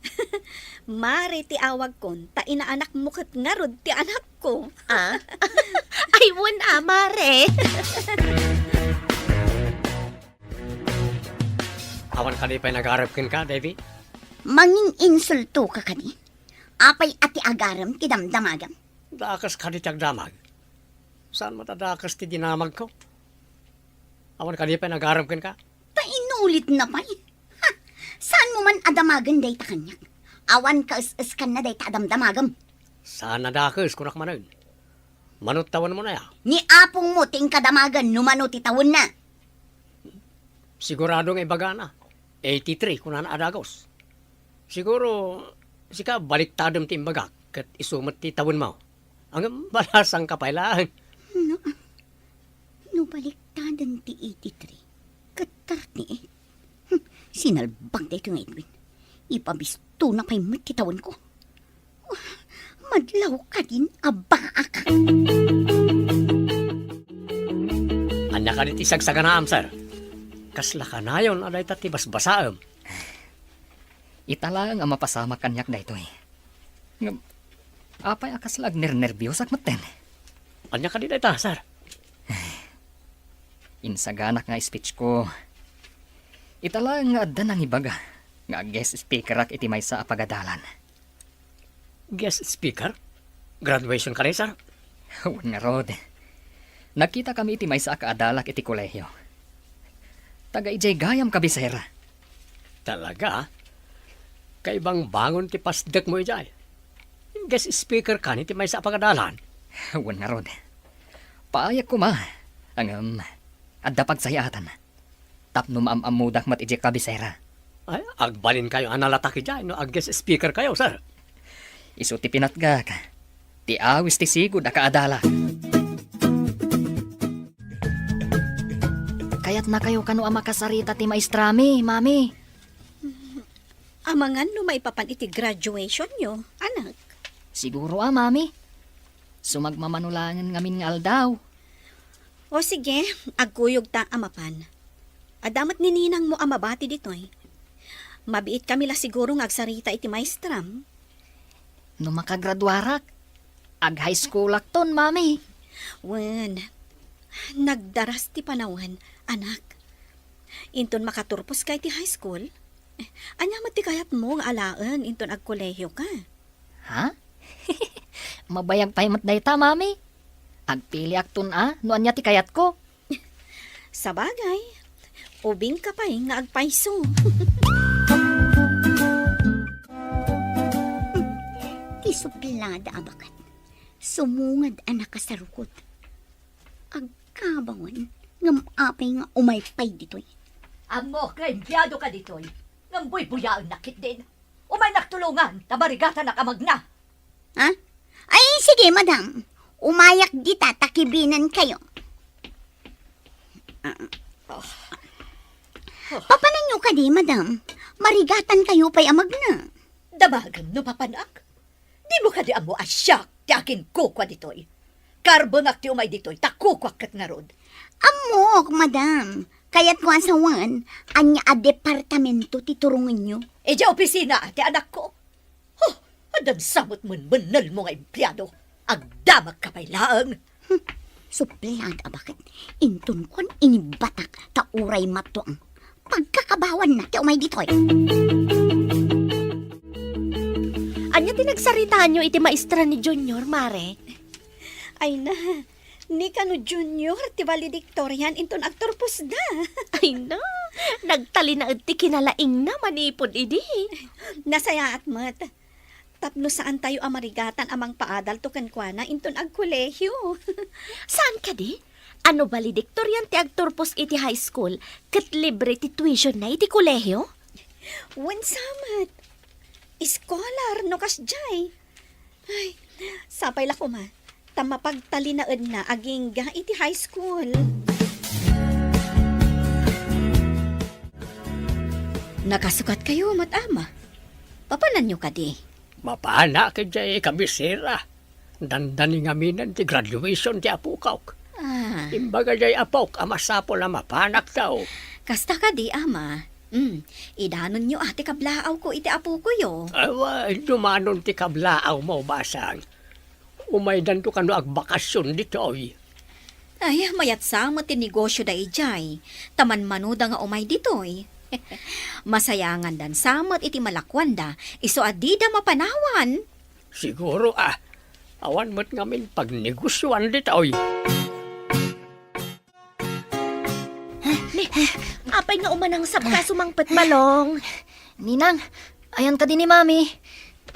Mare ti awagkon, ta inaanakmo ket ngarud ti anakko. Ah? Ay, wen a, Mare. Awan kadi pay nagarem kenka, Davy? Mangin-insulto ka kadi? Apay a ti agarem ti damdamagem? Dakes kadi ti agdamag? Saan met a dakes ti dinamagko? Awan kadi pay nagarem kenka? Ta inulitna pay. Ha! Saanmo man a damagen dayta kaniak? Awan kaes-eskanna dayta a damdamagem. Saan a dakes, kunak manen. Mano ti tawenmon aya? Ni apongmo ti inkadamagen no mano ti tawenna. Sigurado nga ibagana. Eighty-three, kunana a dagus. Siguro, sika baliktadem ti imbagak, ket isu met ti tawenmo. Ngem balasangka pay laeng. No, no baliktaden ti eighty-three, ket thirty-eight. Hmm, sinalbag daytoy nga Edwin. Ipabistona pay met ti tawenko. Madlaw kadin a baak. Ania kadi ti sagsaganaam, sir? Kasla kanayon a dayta ti basbasaem. Ita laeng a mapasamak kaniak daytoy. Ngem, apay a kasla agnernerbiosak metten? Ania kadi dayta, sir? Insaganak nga speech ko. Ita laeng nga adda nangibaga nga guest speakerak iti maysa a pagadalan. Guest speaker? Graduation kadi, sir? Wen ngarud. Nagkitakami iti maysa a kaadalak iti kolehio. Taga idiay gayam kabisera. Talaga? Kaibangbangon ti pasdekmo idiay. Guest speaker kadi iti maysa a pagadalan? Wen ngarud. Paayek koma. Ngem, adda pagsayaatan. Tapno maam-ammodak met idiay kabisera. Ay, agbalinkayo a nalatak idiay no ag-guest speaker kayo, sir. Isu ti pinatgak. Ti awis ti sigud a kaadalak. Kayatnakayo kano a makasarita ti maestrami, Mami? Amangan no maipapan iti graduationyo, anak. Siguro a, Mami. Sumagmamano laengen ngamin nga aldaw. O sige, agkuyogta a mapan. Adda met ni ninangmo a mabati ditoy. Mabiitkami la siguro nga agsarita iti maestram. No makagraduarak, ag-high schoolakton, Mami. Wen, nagdaras ti panawen, anak. Inton makaturposka iti high school, ania met ti kayatmo nga alaen inton agkolehioka? Ha? Mabayag pay met dayta, Mami. Agpiliakton a no ania ti kayatko. Sabagay, ubingka pay nga agpayso. Ti suplada a baket, sumungad a nakasarukot. Agkabawan, ngem apay nga umay pay ditoy? Ammok nga empleyado ka ditoy, ngem buybuyaennak ketdin. Umaynak tulongan, ta marigatanak a magna. Ha? Ay, sige, madam. Umayak dita, ta kibinenkayo. Ah. Papananyo kadi, madam? Marigatankayo pay a magna. Damagem no papanak? Dimo kadi ammo a siak ti aginkukua ditoy? Karbengak ti umay ditoy, ta kukuak ket ngarud. Ammok, madam. Kayatko a sawen, ania a departamento ti turongenyo? Idiay opisina ti anakko. Huh, addan sa met menmennelmo nga empleyado. Agdamagka pay laeng. Hmm, suplada a baket. Inton kuan inibatak ta uray matuang. Pagkakabawanna ti umay ditoy. Ania ti nagsaritaanyo iti maestra ni Junior, Mare? Ay na, ni kano Junior ti valedictorian inton agturposda. Ay na, nagtalinaed ti kinalaingna manipud idi. Nasayaat met. Tapno saantayo a marigatan a mangpaadalto kenkuana inton agkolehio. Saan kadi? A no valedictorian ti agturpos iti high school, ket libre ti tuition na iti kolehio? Wen sa met. Scholar no kasdiay. Ay, sapay la koma ta mapagtalinaedna agingga iti high school. Nakasukat kayo met, Ama. Papananyo kadi? Mapana ketdi kabisera. Dandani ngaminen ti graduation ti apokak. Ah. Imbaga diay apok a masapul a mapanak daw. Kasta kadi, Ama. Hmm, idanonyo a ti kablaawko iti apokoyo. Awa, dumanon ti kablaawmo, Basang. Umaydanto kano agbakasyon ditoy. Ay, mayat sa met ti negosyo da idiay. Ta manmanoda nga umay ditoy. Masayangandan sa met iti malakuanda, isu a dida mapanawan. Siguro, ah, awan met ngamin pagnegosioan ditoy. Ni, apay nga umanangsabka sumangpet, Balong? Ninang, ayan kadi ni Mami?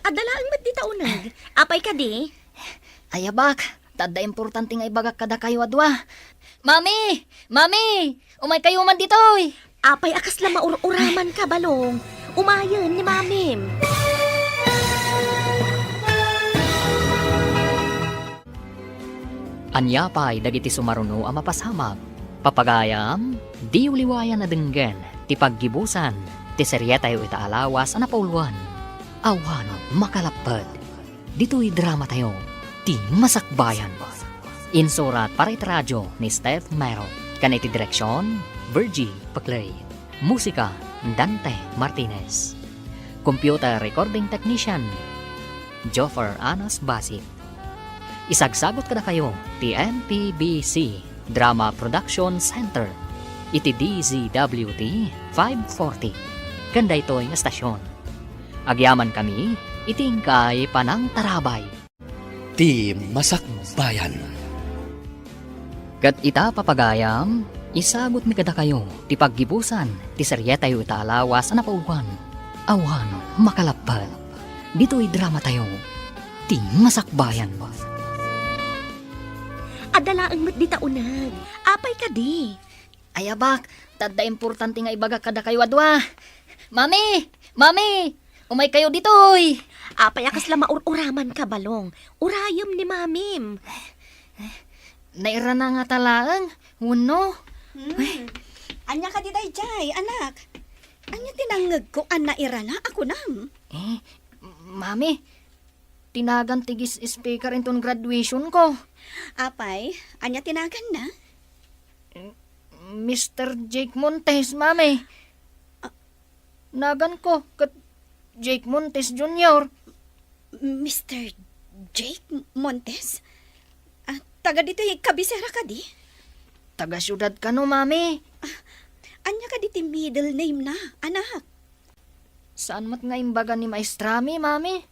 Adda laeng met dita uneg. Apay kadi? Ayabak, ta adda importante nga ibagak kadakayo a dua. Mami! Mami! Umay kayo man ditoy! Apay a kasla maur-uraman ka, Balong? Umayen ni Mamim. Ania pay dagiti sumaruno a mapasamak? Papagayam, diyo liwayan a denggen ti paggibusan ti serietayo ita a lawas a napauluan. Awan makalapped. Ditoy dramatayo, Ti Masakbayan. Insurat para iti radio ni Steph Mero, ken iti direksion, Virgie Paclay. Musika, Dante Martinez. Computer recording technician, Joffer Anas Basit. Isagsagut kadakayo ti M P B C Drama Production Center iti D Z W T five forty ken daytoy nga estasion. Agyamankami iti inkay panangtarabay. Ti Masakbayan. Ket ita, papagayam, isagutmi kadakayo ti paggibusan ti serietayo ita a lawas a napauluan. Awan makalapped. Ditoy dramatayo, Ti Masakbayan. Adda laeng met dita uneg. Apay kadi? Ayabak, ta adda importante nga ibagak kadakayo a dua. Mami! Mami! Umay kayo ditoy! Apay a kasla maur-uraman ka, Balong? Urayem ni Mamim. Nairana ngata laeng, wenno? Hmm. Ania kadi daydiay, anak? Ania ti nangngegko a nairana a kunam? Eh, Mami, tinagan ti guest speaker inton graduation ko. Apay, ania tinaganna? Mister Jake Montes, Mami. Ah. Naganko ket Jake Montes Junior. Mister Jake Montes? Ah, taga ditoy kabisera kadi? Taga siudad kano, Mami. Ah, ania kadi ti middle name na, anak? Saan met nga imbaga ni maestrami, Mami?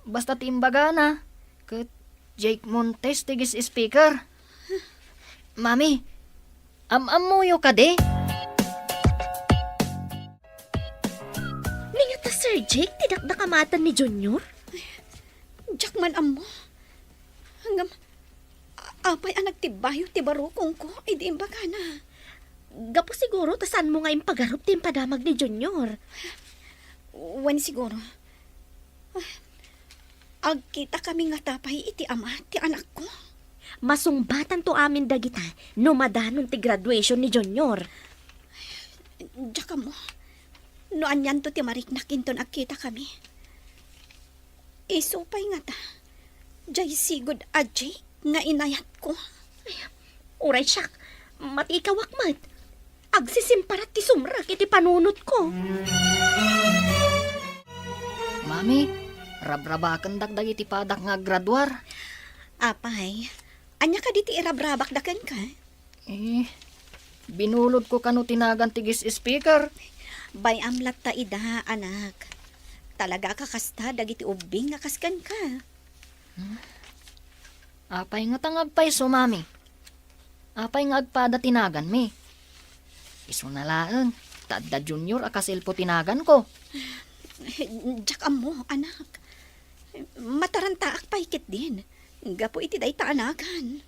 Basta ti imbagana, ket Jake Montes ti guest speaker. Mami, am-ammoyo kadi? Nia ta Sir Jake ti dakdakamatan ni Junior? Diak man ammo. Ngem, a-, apay a nagtibbayo ti barukongko idi imbagana? Gapu siguro ta saanmo nga impagarup ti impadamag ni Junior. Wen siguro. Agkitakami ngata pay iti ama ti anakko? Masungbatanto amin dagita no madanon ti graduation ni Junior. Diak ammo no anianto ti mariknak inton agkitakami. Isu pay ngata, diay sigud a Jake nga inayatko. Ay, uray siak, matikawak met. Agsisimparat ti sumrek iti panunotko. Mami, rabrabakendak dagiti padak nga aggraduar. Apay, ania kadi ti irabrabakda kenka? Eh, binulodko kano ti nagan ti guest speaker. Bay-am latta ida, anak. Talaga a kakasta dagiti ubbing nga kas kenka. Hmm? Apay ngata nga agpayso, Mami? Apay nga agpada ti naganmi? Isuna laeng, ta adda Junior a kasilpo ti naganko. Diak ammo, anak. Matarantaak pay ketdin, gapu iti dayta a nagan.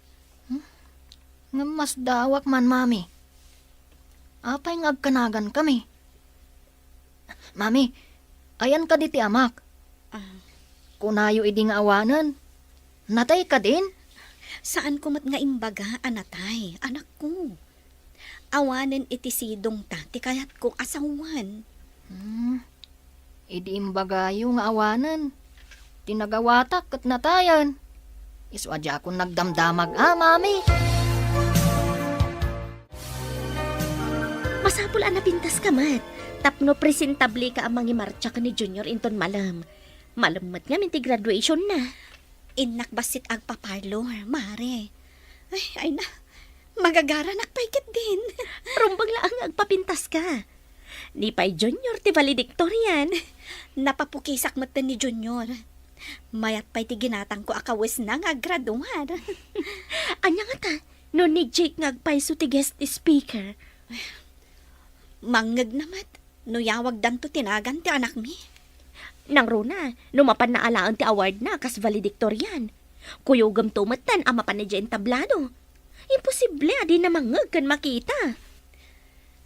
Hmm? Ngem masdaawak man, Mami. Apay nga agkanagankami? Mami, ayan kadi ti amak? Ah. Kunayo idi nga awanen. Natay kadin? Saanko met nga imbaga a natay, anakko. Awanen iti sidongta ti kayatko a sawen. Hmm. Idi imbagayo nga awanen, ti nagawatak ket natayen. Isu a diakon nagdamdamag a, Mami. Masapul a napintaska met, tapno presentableka a mangimartsa ken ni Junior inton malem. Malem met ngamin ti graduationna. Innak bassit agpa-parlor, Mare. Ay, ay na. Magagaranak pay ketdin. Rumbeng laeng nga agpapintaska. Ni pay Junior ti valedictorian. Napapukisak metten ni Junior. Mayat pay ti ginatangko a kawesna nga aggraduar. Ania ngata, no ni Jake nga agpayso ti guest speaker? Mangngegna met. No yawagdanto ti nagan ti anakmi? Nangruna, no mapanna alaen ti awardna kas valedictorian. Kuyogemto metten a mapan idiay entablado. Imposible a dina mangngeg ken makita.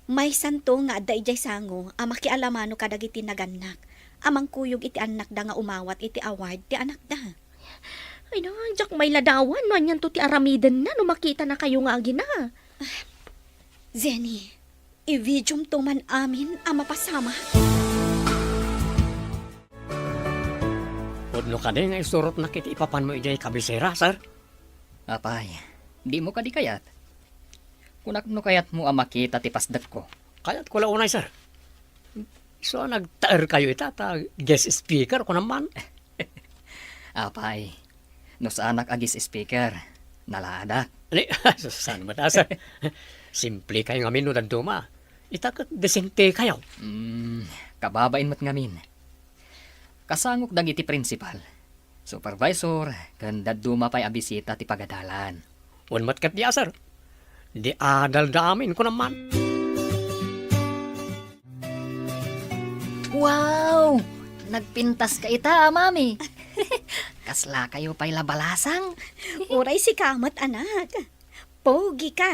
Maysanto nga adda idiay sango a makialamano kadagiti nagannak a mangkuyog iti annakda nga umawat iti award ti anakda. Ay na, diak mailadawan no anianto ti aramidenna no makitanakayo nga agina. Zenny, i-videomto man amin a mapasamak. Pudno kadi nga isurotnak iti ipapanmo idiay kabisera, sir? Apay, dimo kadi kayat? Kunak no kayatmo a makita ti pasdekko. Kayatko la unay, sir. Isu a nagtaerkayo ita ta guest speaker, kunam man. Apay, no saanak a guest speaker, nalaadak. Ni, saan met a, sir? Simple kayo ngamin no dadduma. Ita ket desente kayo. Mm, kababain met ngamin. Kasangok dagiti principal, supervisor, ken dadduma pay a bisita ti pagadalan. Wen met ket di a, sir. Di adalda amin, kunam man. Wow! Nagpintaska ita, a, Mami. Kasla kayo pay la balasang. Uray sika met, anak. Pogi ka.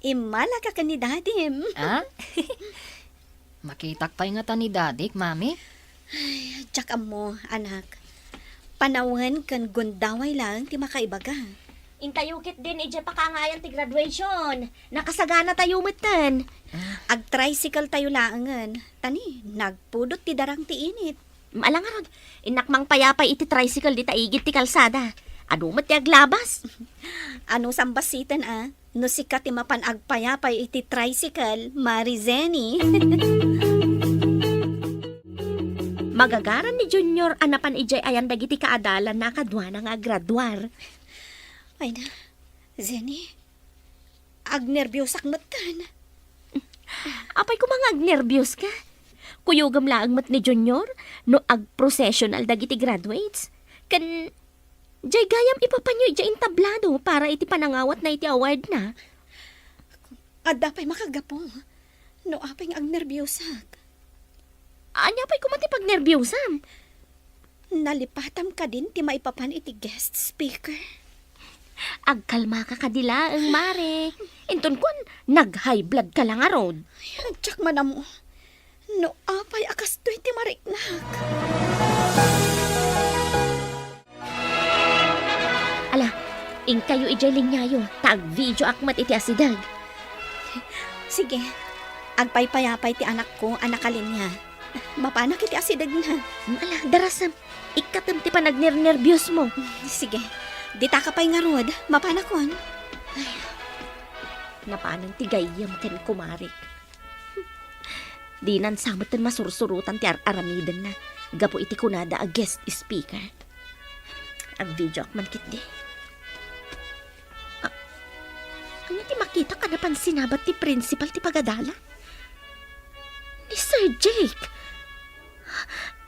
Immala ka ken ni Dadim. Ah? Makitak pay ngata ni Dadik, Mami? Ay, diak ammo, anak. Panawen ken gundaway laeng ti makaibaga. Intayo ketdin idiay pakangaayan ti graduation. Nakasaganatayo metten. Ah. Agtricycle tayo laengen. Tani, nagpudot ti darang ti init. Ala ngarud, innak mangpayapay iti tricycle dita igid ti kalsada. Adu met ti aglabas. Ano sambassiten a? No sika ti mapan agpayapay iti tricycle, Mari Zenny. Magagaran ni Junior a napan idiay ayan dagiti kaadalanna a kaduana nga aggraduar. Ay na, Zenny, agnerbiosak metten. Apay koma nga agnerbios ka? Kuyogem laeng met ni Junior no agprocessional dagiti graduates. Ken, jay gayam ipapanyo idiay entablado para iti panangawatna iti awardna. Adda pay makagapu no apay nga agnerbiosak. Ania pay koma ti pagnerbiosam? Nalipatam kadin ti maipapan iti guest speaker? Agkalmaka kadi laeng, Mare. Inton kuan, nag-high blood ka la ngarud. Ay, diak man ammo. No apay a kastoy ti mariknak. Ala, inkayo idiay liniayo, ta agvideoak met iti asideg. Sige, agpaypayapay ti anakko a nakalinia. Mapanak iti asidegna. Ala, darasem. Ikkatem ti panagnernerbiosmo. Sige. Ditaka pay ngarud. Mapanakon. Ay, napanen ti gayyem ken kumarik. Dinan sa metten masursurotan ti ar-aramidenna gapu iti kunada a guest speaker. Agvideoak man ketdi. A-, ania ti makitak a napan sinabat ti principal ti pagadalan? Ni Sir Jake!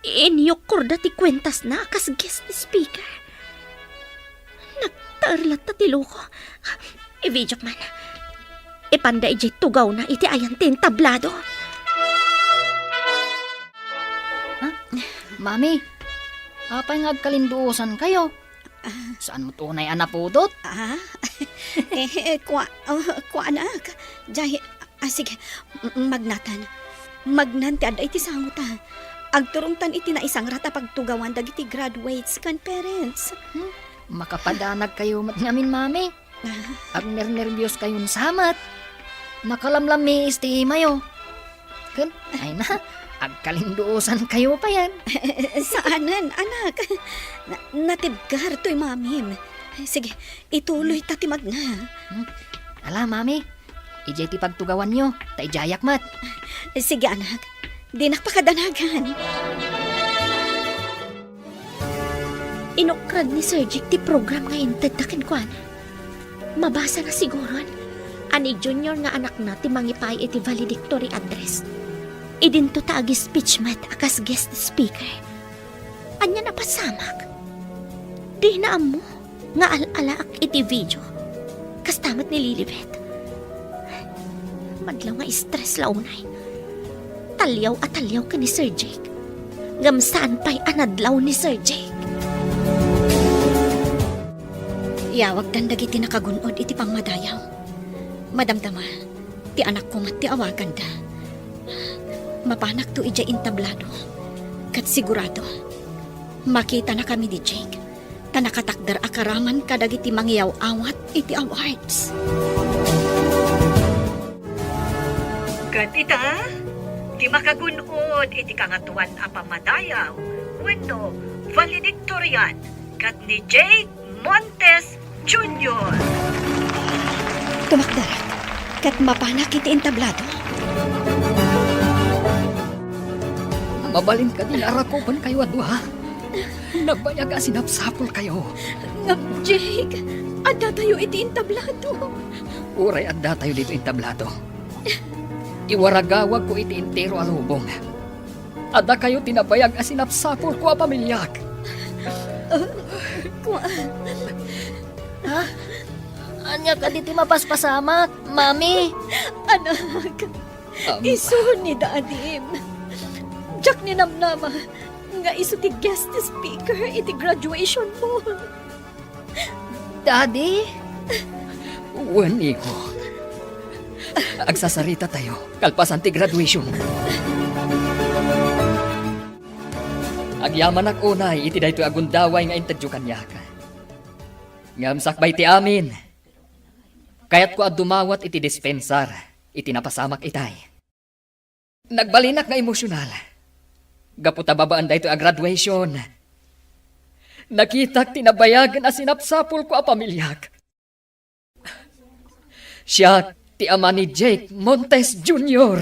Inyukkorda ti kuentasna a kas guest speaker. Nagtaer latta ti loko. I-videok man. Ipanda idiay tugawna iti ayan ti entablado. Ha? Mami, apay nga agkalinduosankayo? Saan met unay a napudot? Ah? Eh, eh, kua, ah, kua, anak. Jay, ah, sige, m-, magnatan. Magnan ti adda iti sangota. Agturongtan iti naisangrat a pagtugawan dagiti graduates ken parents. Hmm? Makapadanagkayo met ngamin, Mami. Ah. Agnernerbios kayon sa met. Nakalamlammiis ti imayo. Ken, ay na, agkalinduosan kayo payen. Saanen, anak. Na-, natibker toy mamim. Sige, ituloy ta ti magna. Hmm? Ala, Mami, idiay ti pagtugawanyo, ta idiayak met. Sige, anak. Dinak pakadanagan. Inukrad ni Sir Jake ti program nga intedda kenkuana. Mabasana siguron a ni Junior nga anakna ti mangipaay iti valedictory address. Idinto ta agi-speech met a kas guest speaker. Ania napasamak? Dina ammo nga al-alaak iti video. Kasta met ni Lilibet. Madlaw nga stress la unay. Taliaw a taliaw ken ni Sir Jake. Ngem saan pay a nadlaw ni Sir Jake. Iyawagdan dagiti nakagun-od iti pammadayaw. Madamdama, ti anakko met ti awaganda. Mapanakto idiay entablado. Ket sigurado, makitanakami ni Jake. Ta nakatakder a karaman kadagiti mangiyaw-awat iti awards. Ket ita, ti makagun-od iti Kangatoan a Pammadayaw wenno valedictorian ket ni Jake Montes Junior. Tumakder, ket mapanak iti entablado. Mabalin kadi nga arakupenkayo a dua? Nagbayag a sinapsapulkayo. Ngem, Jake, addatayo iti entablado. Uray addatayo ditoy entablado, iwaragawagko iti entero a lubong. Addakayo ti nabayag a sinapsapulko a pamiliak. Ah, kua- Ha? Ania kadi ti mapaspasamak, Mami? Anak, Am- isu ni Dadim. Diak ninamnama nga isu ti guest speaker iti graduation mo. Daddy? Wen, iko. Agsasaritatayo kalpasan ti graduation. Agyamanak unay iti daytoy a gundaway nga intedyo kaniak. Ngem sakbay ti amin, kayatko a dumawat iti dispensar iti napasamak itay. Nagbalinak nga emosyonal. Gapu ta babaen daytoy a graduation, nakitak ti nabayagen a sinapsapulko a pamiliak. Siak ti ama ni Jake Montes Junior.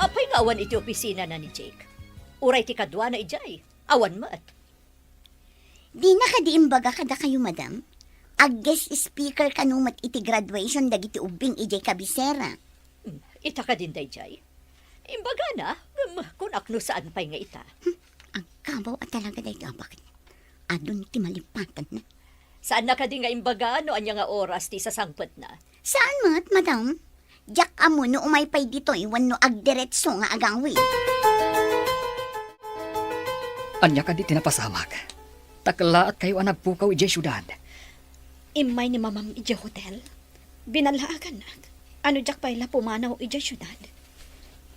Apay nga awan iti opisinana ni Jake? Uray ti kaduana idiay, awan met. Dina kadi imbaga kadakayo, madam? Ag-guest speaker kano met iti graduation dagiti ubbing idiay kabisera. Hmm, ita kadin daydiay? Imbagana, ngem kunak no saan pay nga ita. Hmm, agkabaw a talaga daytoy a baket. Adun ti malipatanna. Saanna kadi nga imbaga no ania nga oras ti isasangpetna? Saan met, madam? Diak ammo no umay pay ditoy wenno agdiretso nga agawid. Ania kadi ti napasamak? Ta kellaatkayo a nagpukaw idiay siudad. Immay ni Mamam idiay hotel. Binallaagannak. Ano diak pay la pumanaw idiay siudad.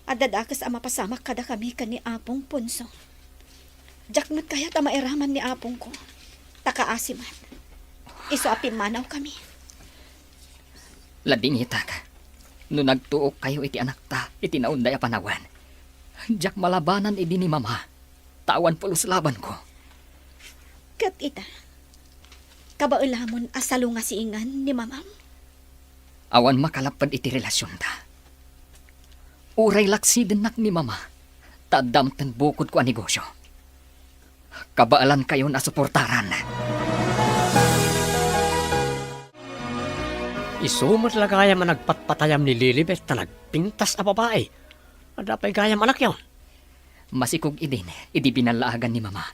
Adda dakes a mapasamak kadakami ken ni Apong Ponso. Diak met kayat a mairaman ni apongko. Ta kaasi met. Isu a pimmanawkami. Ladingitak, no nagtuokkayo iti anakta iti naunday a panawen, diak malabanan idi ni Mama, ta awan pulos labanko. Ket ita, kabaelamon a salungasingen ni Mamam? Awan makalapped iti relasionta. Uray laksidennak ni Mama, ta adda met bukodko a negosio. Kabaelankayon a suportaran. Isu met la gayam a nagpatpatayam ni Lilibet ta nagpintas a babai. Adda pay gayam anakyo? Masikog idin, idi binallaagan ni Mama.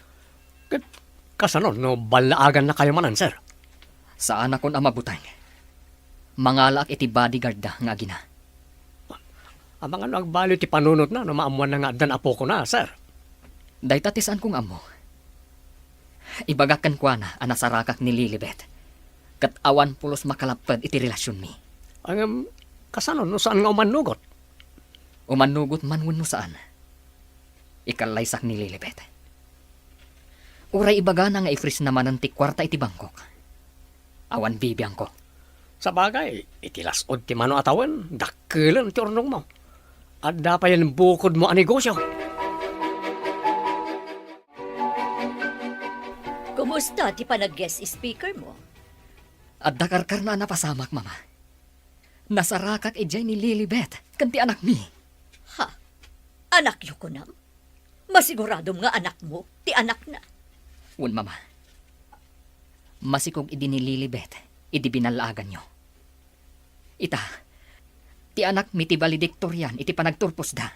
Ket kasano no ballaagannakayo manen, sir? Saanakon a mabuteng. Mangalaak iti bodyguard da nga agina. Amangan no agbaliw ti panunotna no maammoanna nga addan apokona, sir? Dayta ti saanko nga ammo. Ibagak kenkuana a nasarakak ni Lilibet, ket awan pulos makalapped iti relasionmi. Ngem, kasano no saan nga umannugot? Umannugot man wenno saan, ikallaysak ni Lilibet. Uray ibagana nga i-freeze na manen ti kuarta iti bangkok, awan bibiangko. Sabagay, iti las-ud ti mano a tawen, dakkelen ti urnongmo. Adda payen bukodmo a negosio. Kumusta ti panag-guest speaker mo? Adda karkarna a napasamak, Mama. Nasarakak idiay ni Lilibet ken ti anakmi. Ha? Anakyo kunam? Masiguradom nga anakmo ti anakna? Wen, Mama. Masikog idi ni Lilibet idi binallaaganyo. Ita, ti anakmi ti valedictorian iti panagturposda.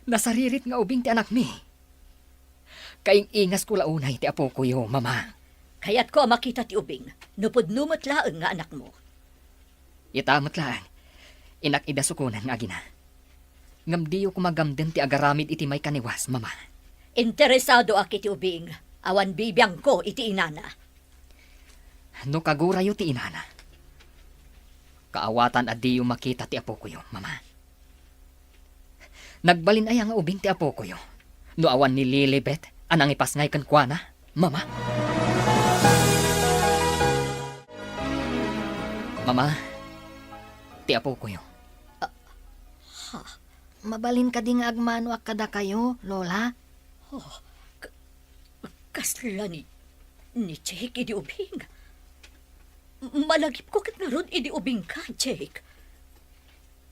Nasaririt nga ubing ti anakmi. Kaing-ingasko la unay ti apokoyo, Mama. Kayatko a makita ti ubing, no pudno met laeng nga anakmo. Ita met laeng, inak idasukonan nga agina. Ngem diyo koma gamden ti agaramid iti maikaniwas, Mama. Interesadoak iti ubing, awan bibiangko iti inana. No kagurayo ti inana, kaawatan a diyo makita ti apokoyo, Mama. Nagbalin aya nga ubing ti apokoyo no awan ni Lilibet a nangipasngay kenkuana, Mama? Mama, ti apokoyo. Ah, ha? Mabalin kadi nga agmanoak kadakayo, Lola? Oh, k-, kasla ni, ni Jake idi ubing. Malagipko ket ngarud idi ubingka, Jake.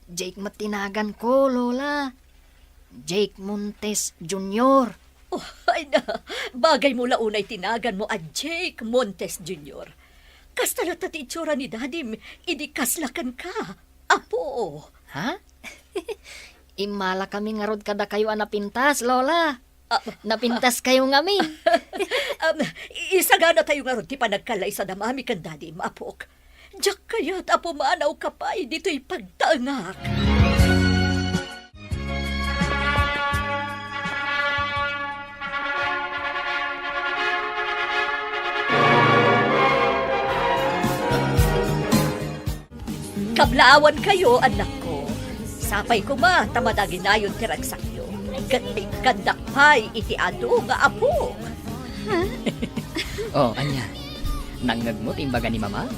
Jake met ti naganko, Lola. Jake Montes Junior. Oh, ay na, bagay mo la unay ti naganmo a Jake Montes Junior. Kasta latta ti itsura ni Dadim idi kasla kenka, Apo. Ha? Immalakami ngarud kadakayo a napintas, Lola. Ah. Napintaskayo ngamin. Um, isaganatayo ngarud ti panagkallaysada Mami ken Dadim, Apok. Diak kayat a pumanawka pay ditoy pagtaengak. Kablaawankayo, annakko. Sapay koma ta madaginayon ti ragsakyo, ket ikkandak pay iti adu nga apok. Oh, ania? Nangngegmo ti imbaga ni Mama?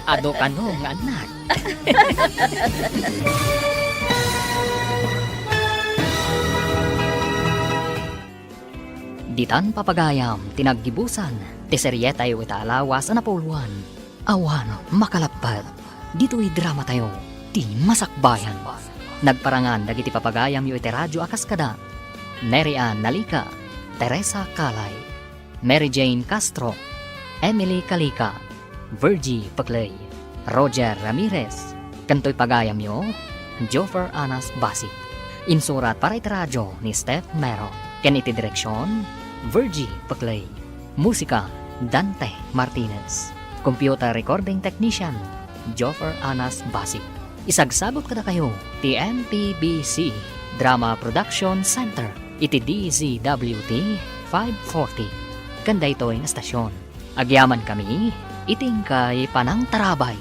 Adu kano nga annak. Ditan papagayam ti naggibusan ti serietayo ita a lawas a napuloan. Awan makalapped ditoy dramatayo, ti Masakbayan. Nagparangan dagiti papagayamyo iti radio a kas kada Mary Ann Nalica, Teresa Calay, Mary Jane Castro, Emily Calica, Virgie Peclay, Roger Ramirez, ken toy pagayamyo, Joffer Anas Basi. Insurat para iti radio ni Steph Mero, ken iti direksion, Virgie Peclay. Musika, Dante Martinez. Computer recording technician, Joffer Anas Basi. Isagsagut kadakayo ti M P B C Drama Production Center iti D Z W T five forty. Ken daytoy nga estasyon, agyamankami iti inkay panangtarabay.